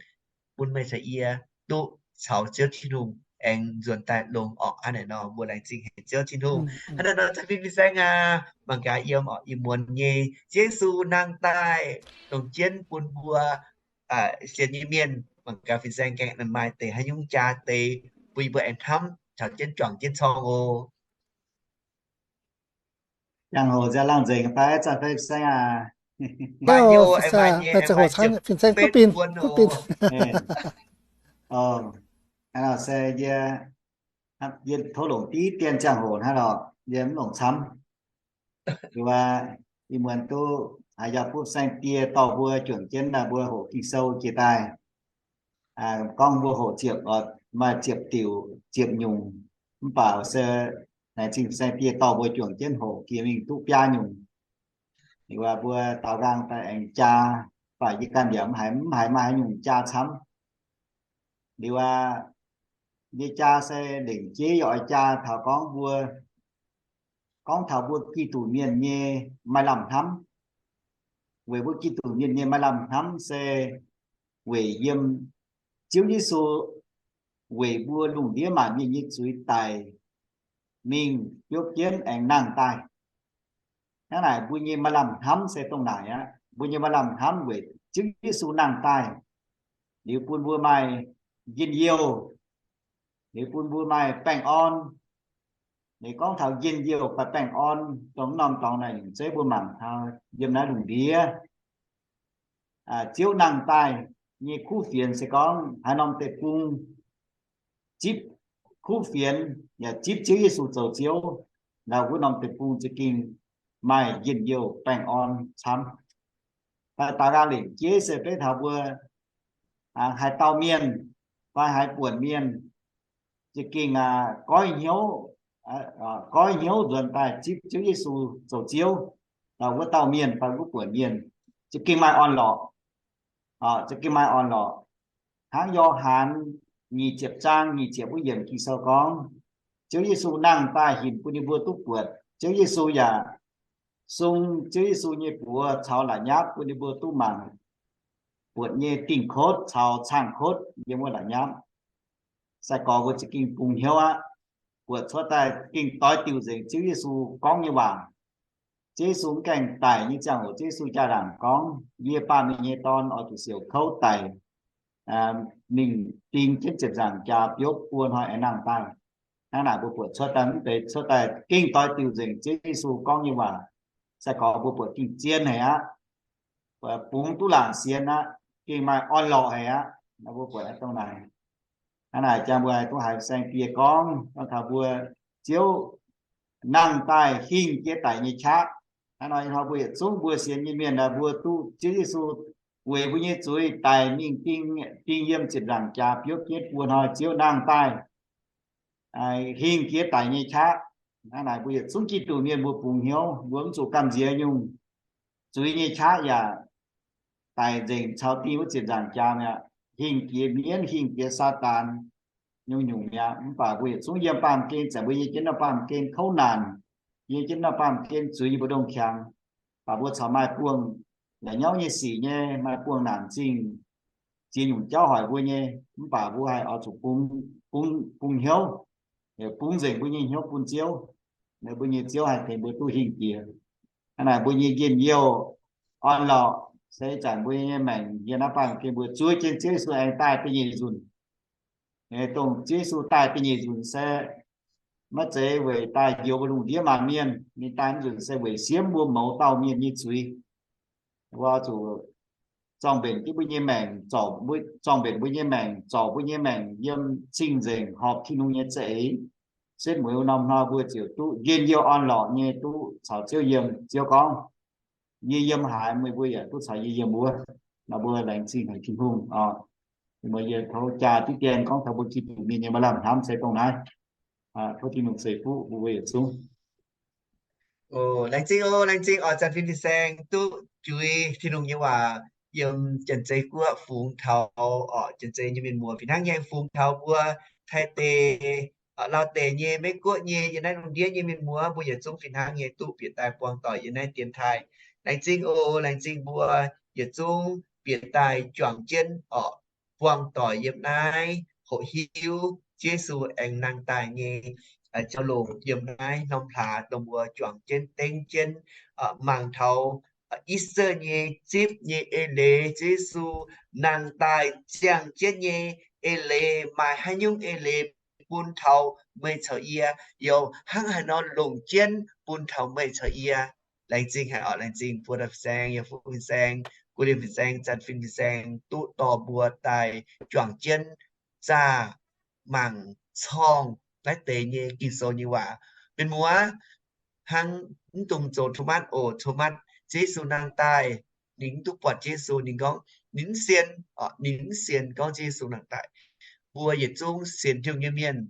bun meih caux yie duqv caux Ziouv Tin-Hungh aengx nzuonx daaih longx orqc. Hnangv naaic nor mbuo laengz zingh haic Ziouv Tin-Hungh. Hnangv naaiv nor, zanc fin fin-saeng aac, mangc gaax yiem orqc, ih muonz nyei Ziouv Yesu nangh daaih longc jienv bun mbuo sienx nyei mienh, mangc gaax fin-saeng gaengh maaih deix haaix nyungc jaa deix bun yie mbuo aengx hnamv caux jienv juangc jienv corng oc. Ziangh hoc nziaaux laangh nzengc fai zanc fin-saeng aac? Maaih hnyouv aengx maaih nyei, fin-saeng duqv bun, duqv bun. Se yie, yie tov longc diqv dien ziangh hoc hnangv lorqc, yie mv longc camv. Liuz aqv, ih muonz duqv haiz yaac butv saeng-die dorh mbuo juangc jienv daaih mbuo hoqc Ging-Sou jiex daaih, gorngv mbuo hoqc ziepc, maaih ziepc diuc ziepc nyungc, mv baac se laengz zingh saeng-die dorh mbuo juangc jienv hoqc jiex mingh duqv biaa nyungc. Liuz aqv, mbuo daaux nqaang daaih aengx jaa, mv baac yie ganh yaac mv haiz, mv haiz maaih haaix nyungc jaa camv. Liuz aqv, yie jaa se lengc jeiv yaac oix jaa taux gorngv mbuo, gorngv taux mbuo Giduc mienh nyei maaih lamh hnamv. Weic mbuo Giduc mienh nyei maaih lamh hnamv se weic yiem Ziouv Yesu weic mbuo lungh ndiev maanc mienh nyei zuiz daic mingh biopv jienv aengx nangh daaih. Hnangv naaic mbuo nyei maaih lamh hnamv se dongh naaic aqv. Mbuo nyei maaih lamh hnamv weic Ziouv Yesu nangh daaih, liuz bun mbuo maaih njien-youh, liuz bun mbuo maaih baengh orn. Liuz gorngv taux njien-youh fai baengh orn dongh norm dorngx naaic, zeiv mbuo mangc taux yiem naaiv lungh ndiev Ziouv nangh daaih nyei kuv fienx se gorngv haaix norm deic-bung zipv kuv fienx yaac zipv Ziouv Yesu zoux Ziouv, ndau wuov norm deic-bung za'gengh maaih njien-youh baengh orn camv. Daaih daaux nqaang lengc jeiv se beiv taux mbuo haaix dauh mienh fai haaix buonc mienh za'gengh goiv hnyouv, goiv hnyouv nzuonx daaih zipv Ziouv Yesu zoux Ziouv, ndau wuov dauh mienh fai wuov buonc mienh za'gengh maaih orn-lorqc. Za'gengh maaih orn-lorqc. Hnangv Yo^han nyic ziepc zaang nyic ziepc wuov yiemc Ging-Sou gorngv, Ziouv Yesu nangh daaih hinc bun ninh mbuo duqv buatc Ziouv Yesu yaac sung Ziouv Yesu nyei buoz caux la'nyapv bun ninh mbuo duqv mangc buatc nyei dingh kotv caux cang-kotv yiem wuov la'nyapv. Sai-gorx mbuo za'gengh bungx hnyouv aqv. Buatc cuotv daaih gengh doix diuc nzengc Ziouv Yesu gorngv nyei waac. Ziouv Yesu mv gaengh daic nyei ziangh hoc, Ziouv Yesu jaa-ndaangc gorngv, Yie, Baamh Mienh nyei Dorn, oix zuqc siouc kouv daic mingh ding jienv ziepc nzaangc jaax biopv buo hnoi aengx nangh daaih. Hnangv naaic mbuo buatc cuotv daaih mv deix cuotv daaih gengh doix diuc nzengc Ziouv Yesu gorngv nyei waac. Sai-gorx mbuo buatc gengh zien haic aqv. Bungx duqv laangc sienx aqv. Gengh maaih orn-lorqc haic aqv. Mbuo buatc dongh naaic. Hnangv naaic jangx mbuo haih duqv haiz saeng-die gorngv, gorngv taux mbuo Ziouv nangh daaih hingh jiex daic nyei qaqv. Hnangv nor ih hnoi mbuo yietc zungv mbuo sienx nyei mienh aah, mbuo duqv Ziouv Yesu weic mbuo nyei zuiz daic mingh ding yiem ziepc nzaangc jaax biopv jienv buo hnoi, Ziouv nangh daaih hingh jiex daic nyei qaqv. Hnangv naaic mbuo yietc zungv Giduc mienh mbuo bungx hnyouv, mbuo mv zuqc gamh nziex nyungc. Zuiz nyei qaqv yaac daic nzengc caux ding wuov ziepc nzaangc jaax mi'aqv. Hingh jiex mienv, hingh jiex Saadaan nyungc-nyungc mi'aqv. Mv baac mbuo yietc zungv yiem baamh gen, zanc mbuo yiem jienv naaiv baamh gen kouv naanc, yiem jienv naaiv baamh gen zuiz yie mbuo ndongh qangx, baac mbuo corc maaih buangh la'nyauv nyei sic nyei, maaih buangh naanc zingh ziex nyungc jauv hoic mbuo nyei. Mv baac mbuo haih oix zuqc bungx, bungx hnyouv, bungx nzengc mbuo nyei hnyouv bun Ziouv, mbuo nyei Ziouv haih tengx mbuo duqv hingh jiex. Hnangv naaic mbuo nyei njien-youh orn-lorqc se ih zanc mbuo nyei maengc yiem naaiv baamh gen mbuo zuov jienv Ziouv Yesu aengx daaih da'nyeic nzunc. Dongh Ziouv Yesu daaih da'nyeic nzunc se maiv zeiz weic daaih njoux mbuo lungh ndiev maanc mienh. Ninh daaih nzunc se weic siemv mbuo mouz dauh mienh nyei zuiz. Mbuo zuqc zorng-mbenc jienv mbuo nyei maengc, zorc, zorng-mbenc mbuo nyei maengc, zorc mbuo nyei maengc yiem cing-nzengc horpc Tin-Hungh nyei za'eix. setv mueiz wuov norm hnoi mbuo ziouc duqv njien-youh orn-lorqc nyei duqv caux Ziouv yiem. Ziouv gorngv, Yie yiem haaix, meih mbuo yaac duqv caux yie yiem wuov. Nor mbuo laengz zingh haic Tin-Hungh oc. Meih yie tov jaa diqv dien gorngv taux mbuo Giduc mienh nyei maaih lamh hnamv se dongh naaiv. Tov Tin-Hungh ceix fuqv bun mbuo yietc zungv. Laengz zingh oc, laengz zingh oc, zanc fin fin-saeng duqv juix Tin-Hungh nyei waac yiem Janx-Zei Guoqv fungx taux oc, Janx-Zei nyei mienh muoz fih hnangv nyei fungx taux mbuo Taiv deic, Lauv deic nyei, Meiv Guoqv nyei, yiem naaiv lungh ndiev nyei mienh muoz mbuo yietc zungv fih hnangv nyei duqv bieqc daaih buangh doic yiem naaiv dienx taaih. Laengz zingh oc, laengz zingh mbuo yietc zungv bieqc daaih juangc jienv oc, buangh doic yiem naaiv hoqc hiuv Yesu aengx nangh daaih nyei jauv-longc yiem naaiv norm hlaax dongh mbuo juangc jienv dengv jienv mangc taux Easter nyei zipv nyei eix leiz, Yesu nangh daaih ziangh jienv nyei eix leiz, maaih haaix nyungc eix leiz bun taux meih caux yie, youz hnangv haaix nor longc jienv bun taux meih caux yie. Laengz zingh haic oc, laengz zingh buo fin-saeng, yiem fuqv fin-saeng, guv lienh fin-saeng, zanc fin fin-saeng, duqv dorh mbuo daaih juangc jienv zaah mangc corngh naaiv deix nyei Ging-Sou nyei waac. Mienh muoz, hnangv mv dungx zoux Thomas oc. Thomas, Yesu nangh daaih, ninh mv duqv buatc Yesu, ninh gorngv ninh mv sienx, ninh mv sienx gorngv Yesu nangh daaih. Mbuo yietc zungv sienx Tin-Hungh nyei mienh,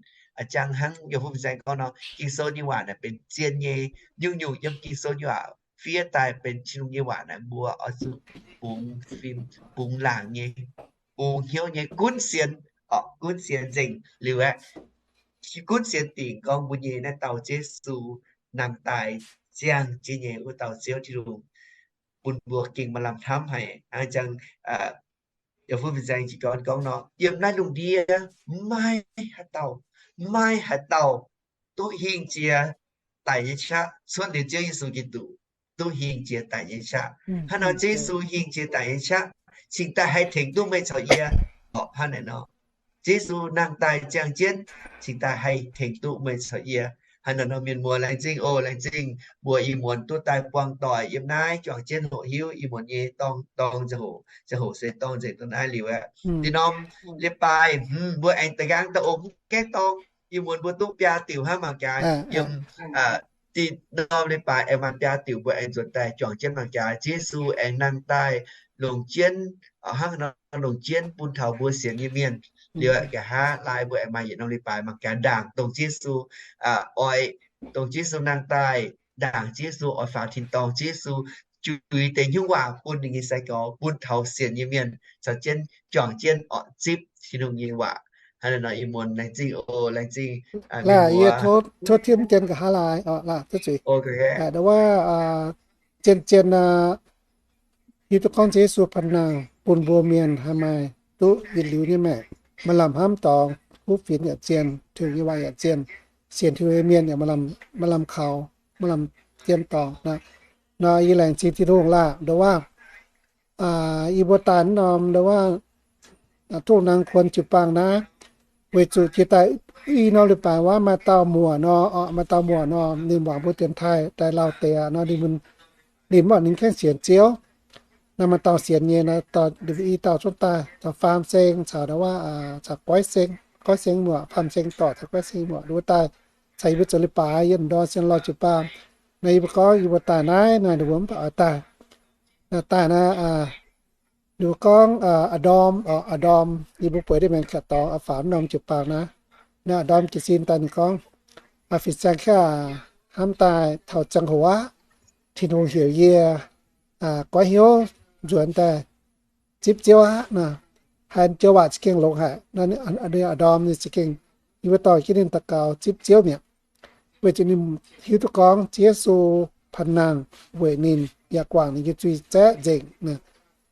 jang hnangv yiem fuqv fin-saeng gorngv nor, Ging-Sou nyei waac naaic benx zien nyei. Nyungc-nyungc yiem Ging-Sou nyei waac fiev daaih benx Tin-Hungh nyei waac naaic mbuo oix zuqc bungx fim, bungx laangc nyei, bungx hnyouv nyei, gunv sienx, gunv sienx nzengc liuz aeqv, gunv sienx dingc gorngv mbuo nyei naaiv dauh Yesu nangh daaih ziangh jienv nyei wuov dauh Ziouv Tin-Hungh bun mbuo gengh maaih lamh hnamv haic. Hnangv jang yiem fuqv fin-saeng jiez gorn gorngv nor, yiem naaiv lungh ndiev maiv haaix dauh, maiv haaix dauh duqv hingh jiex daic nyei qaqv cuotv liuz Ziouv Yesu Giduc duqv hingh jiex daic nyei qaqv. Hnangv nor Ziouv Yesu hingh jiex daic nyei qaqv cingx daaih haih tengx duqv meih caux yie. Orqc, hnangv naaic nor, Yesu nangh daaih ziangh jienv cingx daaih haih tengx duqv meih caux yie. Hnangv naaic nor mienh muoz, laengz zingh oc, laengz zingh mbuo ih muonz duqv daaih buangh doic yiem naaiv juangc jienv hoqc hiuv ih muonz nyei dorngx, dorngx ziangh hoc, ziangh hoc se dorngx nzengc dongh naaiv liuz aeqv, dinh norm leiz-baaix mbuo aengx da'nqaang daaih oc, mv gaengh dorngx. Ih muonz mbuo duqv biaa diuc hnangv mangc gaax yiem dinh norm leiz-baaix aengx maaih biaa diuc mbuo aengx nzuonx daaih juangc jienv mangc gaax Yesu aengx nangh daaih longc jienv, hnangv nor longc jienv bun taux mbuo sienx nyei mienh. Liuz nqa'haav laai mbuo aengx maaih yietc norm leiz-baaix mangc gaax ndaangc dongh Yesu oix, dongh Yesu nangh daaih, ndaangc Yesu oix faaux tin-dorngh, Yesu juix deix hnyouv waac bun ninh nyei sai-gorx, bun taux sienx nyei mienh caux jienv juangc jienv oc zipv Tin-Hungh nyei waac. Hnangv naaic nor ih muonz laengz zingh oc, laengz zingh mienh muoz. Tov, tov tiemv jienv nqa'haav laai oc, laaih zuqc zuiz. Ndau wuov zien-zien hiuv duqv gorngv Yesu panh nangh bun mbuo mienh haih maaih duqv yietc liuz nyei maengc, maaih lamh hnamv dorngx, kuv fienx yaac zien, Tin-Hungh nyei waac yaac zien, sienx Tin-Hungh nyei mienh yaac maaih lamh kaux, maaih lamh zien dorngx. Nor yie laengz zingh Tin-Hungh laah, ndau wuov yie mbuo daaih norm ndau wuov tungh naang kuon jiu-baang naaiv, weic zuqc jiex daaih i norm leiz-baaix wuov maaih dauh muoc nor, maaih dauh muoc nor, ninh muangx mbuo dienx taaih daaih lauh deix nor, ninh mv baac ninh mv gaengh sienx Ziouv. Naaiv maaih dauh sienx nyei, i dauh zungv daaih, dauh faam seng caux ndau wuov, caux goiv seng, goiv seng muoc, faam seng dorc caux goiv seng muoc, ninh mbuo daaih caux yie mbuo zoux leiz-baaix yiem ndorm sienx lorh jiu-baang. Naaiv yie mbuo gorngv yie mbuo daaih naaiv, naaiv ninh mbuo mv baac oix daaih. Naaiv daaih naaiv, ninh mbuo gorngv a'ndorm, a'ndorm, yie mbuo bueix ndiev mengh katc dorngx a'faaux norm jiu-baang naaiv. Naaiv a'ndorm jiez sin daaih ninh gorngv, fin-saeng kaav hnamv daaih taux ziangh hoc aqv, Tin-Hungh heuc yie goiv hnyouv nzuonx daaih zipv Ziouv aqv nor, haaix joux waac za'gengh longx haic. A'ndorm ninh za'gengh, yie mbuo dorh jienv ninh daux gaux zipv Ziouv mi'aqv. Weic zuqc ninh hiuv duqv gorngv Ziouv Yesu panh nangh weic ninh yaac guangc ninh nyei zuiz zaeqv nzengc.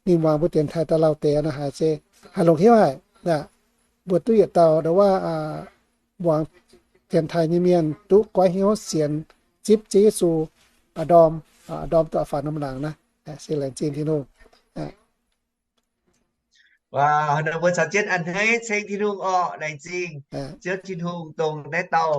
Ninh muangx mbuo dienx taaih daaih lauh deix nor haiz se haiz longx hnyouv haic. Mbuo duqv yietc dauh ndau wuov muangx dienx taaih nyei mienh duqv goiv hnyouv sienx zipv Ziouv Yesu a'ndorm, a'ndorm duqv faaux norm laangz naaiv. Se laengz zingh Tin-Hungh. Mbuo caux jienv a'hneiv ceng Tin-Hungh orqc. Laengz zingh Ziouv Tin-Hungh dongh naaiv dauh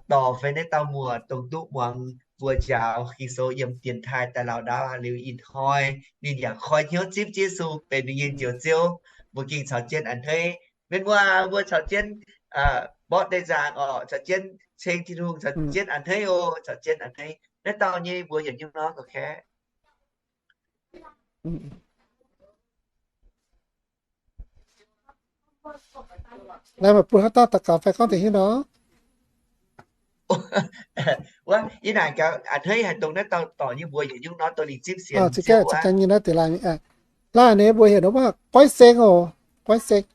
dorc fai naaiv dauh muoc dongh duqv muangx mbuo njaaux Ging-Sou yiem dienx taaih daaih lauh ndaauv liuz ih hnoi ninh yaac koi hnyouv zipv Yesu benx ninh nyei Njoux Ziouv. Mbuo gengh caux jienv a'hneiv. Mienh muoz, mbuo caux jienv mborqv deix nzaangc oc, caux jienv ceng Tin-Hungh, caux jienv a'hneiv oc, caux jienv a'hneiv. Naaiv dauh nyei mbuox yietc nyungc nor gorqv-kaeqv. Naaiv meih bun haaix dauh daux gaux fai gorngv deix hiuv nor? Wuov, yie naaic gaax a'hneiv haaix dongh naaiv dauh dorc nyei mbuox yietc nyungc nor dongh ninh zipv sienx Ziouv wuov. Laanh nyei mbuox heuc nor wuov Goiv Seng oc. Goiv Seng.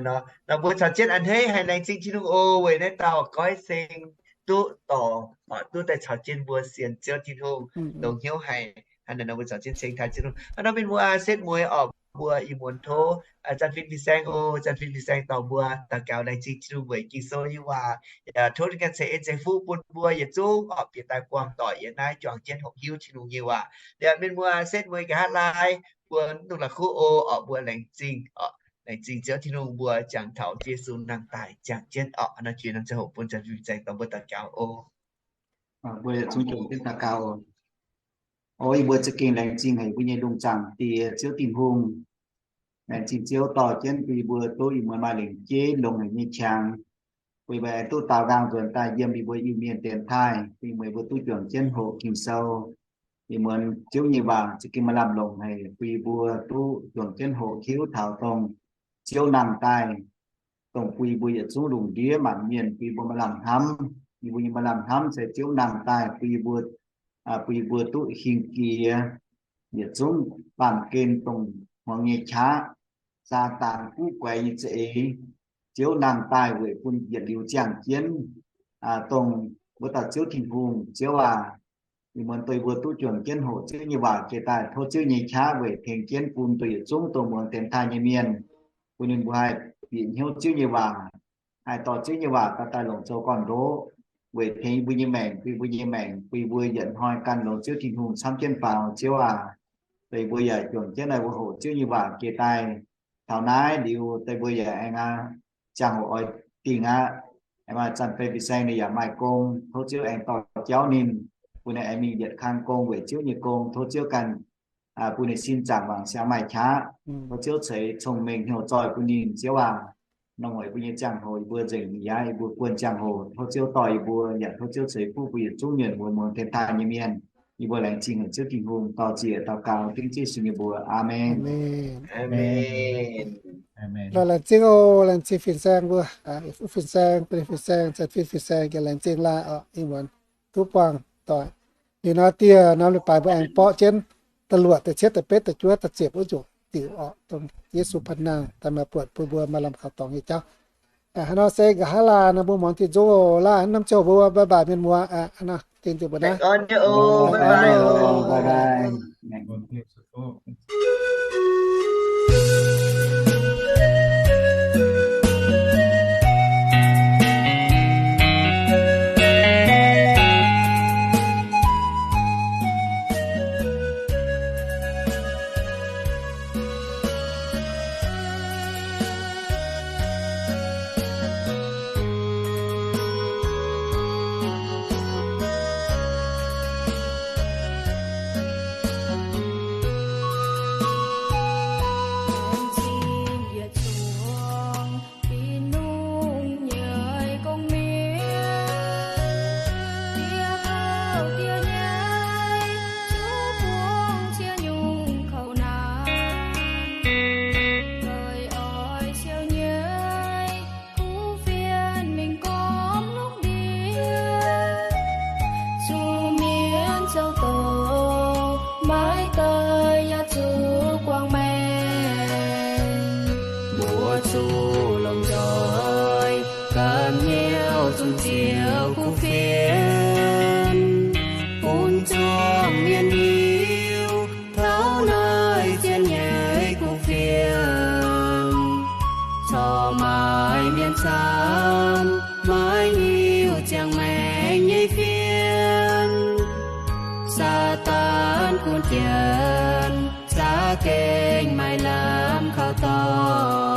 Nor mbuo caux jienv a'hneiv haic, laengz zingh Tin-Hungh oc, weic naaiv dauh Goiv Seng duqv dorc, duqv daaih caux jienv mbuo sienx Ziouv Tin-Hungh, longx hnyouv haic. Hnangv naaiv nor mbuo caux jienv ceng taaih Ziouv Tin-Hungh. Hnangv nor mienh muoz, setv mueiz oc, mbuo ih muonz tov Zanh Fin Fin-Saeng oc, Zanh Fin Fin-Saeng dorh mbuo daux gaux, laengz zingh Tin-Hungh weic Ging-Sou nyei waac. Tov ninh ganh ceix en ceix fuqv bun mbuo yietc zungv oc, bieqc daaih buangh doic yiem naaiv juangc jienv hoqc hiuv Tin-Hungh nyei waac. Liuz mienh muoz, setv mueiz nqa'haav laai, mbuo mv dungx la'kuqv oc, mbuo laengz zingh oc. Laengz zingh Ziouv Tin-Hungh mbuo jangx taux Yesu nangh daaih ziangh jienv oc. Hnangv nor jiex norm ziangh hoc bun Zanh Fin Fin-Saeng dorh mbuo daux gaux oc. Mbuo yietc zungv juangc jienv daux gaux oc. O yie mbuo za'gengh laengz zingh haic mbuo nyei lungh zaangc Diex Ziouv Tin-Hungh. Laengz zingh Ziouv dorh jienv bun yie mbuo duqv ih muonz maaih lengc jeiv longx haic nyei qangx, bun yie mbuo aengx duqh daaux nqaang nzuonx daaih yiem yie mbuo Iu-Mienh dienx taaih, bun yie mbuo duqv juangc jienv hoqc Ging-Sou. Ih muonz Ziouv nyei waac za'gengh maaih lamh longc haic, bun yie mbuo duqv juangc jienv hoqc hiuv taux dongh Ziouv nangh daaih, dongh bun yie mbuo yietc zungv lungh ndiev maanc mienh bun yie mbuo maaih lamh hnamv. Yie mbuo nyei maaih lamh hnamv se Ziouv nangh daaih bun yie mbuo, bun yie mbuo duqv hingh jiex, yietc zungv baamh gen dongh hmuangx nyei qaqv, Saadaan guv guaix nyei za'eix. Ziouv nangh daaih weic bun yietc liuz ziangh jienv, dongh wuov dauh Ziouv Tin-Hungh. Ziouv aac, ih muonz dongh yie mbuo duqv juangc jienv hoqc Ziouv nyei waac jiex daaih, tov Ziouv nyei qaqv weic tengx jienv bun dongh yietc zungv dongh muangx dienx taaih nyei mienh, bun ninh mbuo haih bieqc hnyouv Ziouv nyei waac, haih dorh Ziouv nyei waac daaih daaih longc zoux gorn-ndoqv weic tengx yie mbuo nyei maengc, bun yie mbuo nyei maengc, bun yie mbuo yietc hnoi ganh longx Ziouv Tin-Hungh camv jienv faaux. Ziouv aac, dongh yie mbuo yaac juangc jienv naaiv mbuo hoqc Ziouv nyei waac jiex daaih taux naaiv liuz, dongh mbuo yaac aengx aqv, ziangh hoc oix dingh aqv. Aengx maaih Zanh Fin Fin-Saeng ninh yaac maaih gong, tov Ziouv aengx dorh jauv ninh, bun ninh aengx mingh yietc kang gong weic Ziouv nyei gong. Tov Ziouv ganh bun ninh sin zaangc wangc siangx maaih qaqv. Tov Ziouv ceix cong-mengh hnyouv zoih bun ninh. Ziouv aac, nongc haic mbuo nyei ziangh hoc yie mbuo nzengc mi'aqv, yie mbuo guon ziangh hoc tov Ziouv dorh yie mbuo, yaac tov Ziouv ceix fuqv mbuo yietc zungv mienh muonz muangx dienx taaih nyei mienh. Yie mbuo laengz zingh haic Ziouv Tin-Hungh, dorh ziec daux gaux dengv Yesu nyei mbuox. Aamen. Laengz zingh oc, laengz zingh fin-saeng mbuo, Fin-Saeng, Fin-Saeng, Zanh Fin, Fin-Saeng, laengz zingh laanh oc, ih muonz duqv buangh doic. Liuz nor dieh norm leiz-baaix mbuo aengx borqv jienv da'luoqc, da'cietv, da'betv, da'juov, da'ziepc wuov nzunc diuc oc, dongh Yesu Banh Nangh daaih maaih buonc bun mbuo maaih lamh kaux dorngx nyei jauv. Hnangv nor se nqa'haav laanh nor mbuo muangx diuh nzung oc. Laanh hnamv ziouc mbuo bye bye mienh muoz. Hnangv nor dingh diuc mbuo naaiv. Zuqc mienv zoux doz, maiv daaih yaac zuqc guangc maengc. Mbuo zuqc longc nzoih ganh hnyouv zunc Ziouv kuv fienx, bun zuangx mienh hiuv taux naaiv zien nyei kuv fienx. Corc maaih mienh camv maiv hiuv ziangh maengc nyei fienx. Saadaan gunv jienv za'gengh maaih lamh kaux dorngx.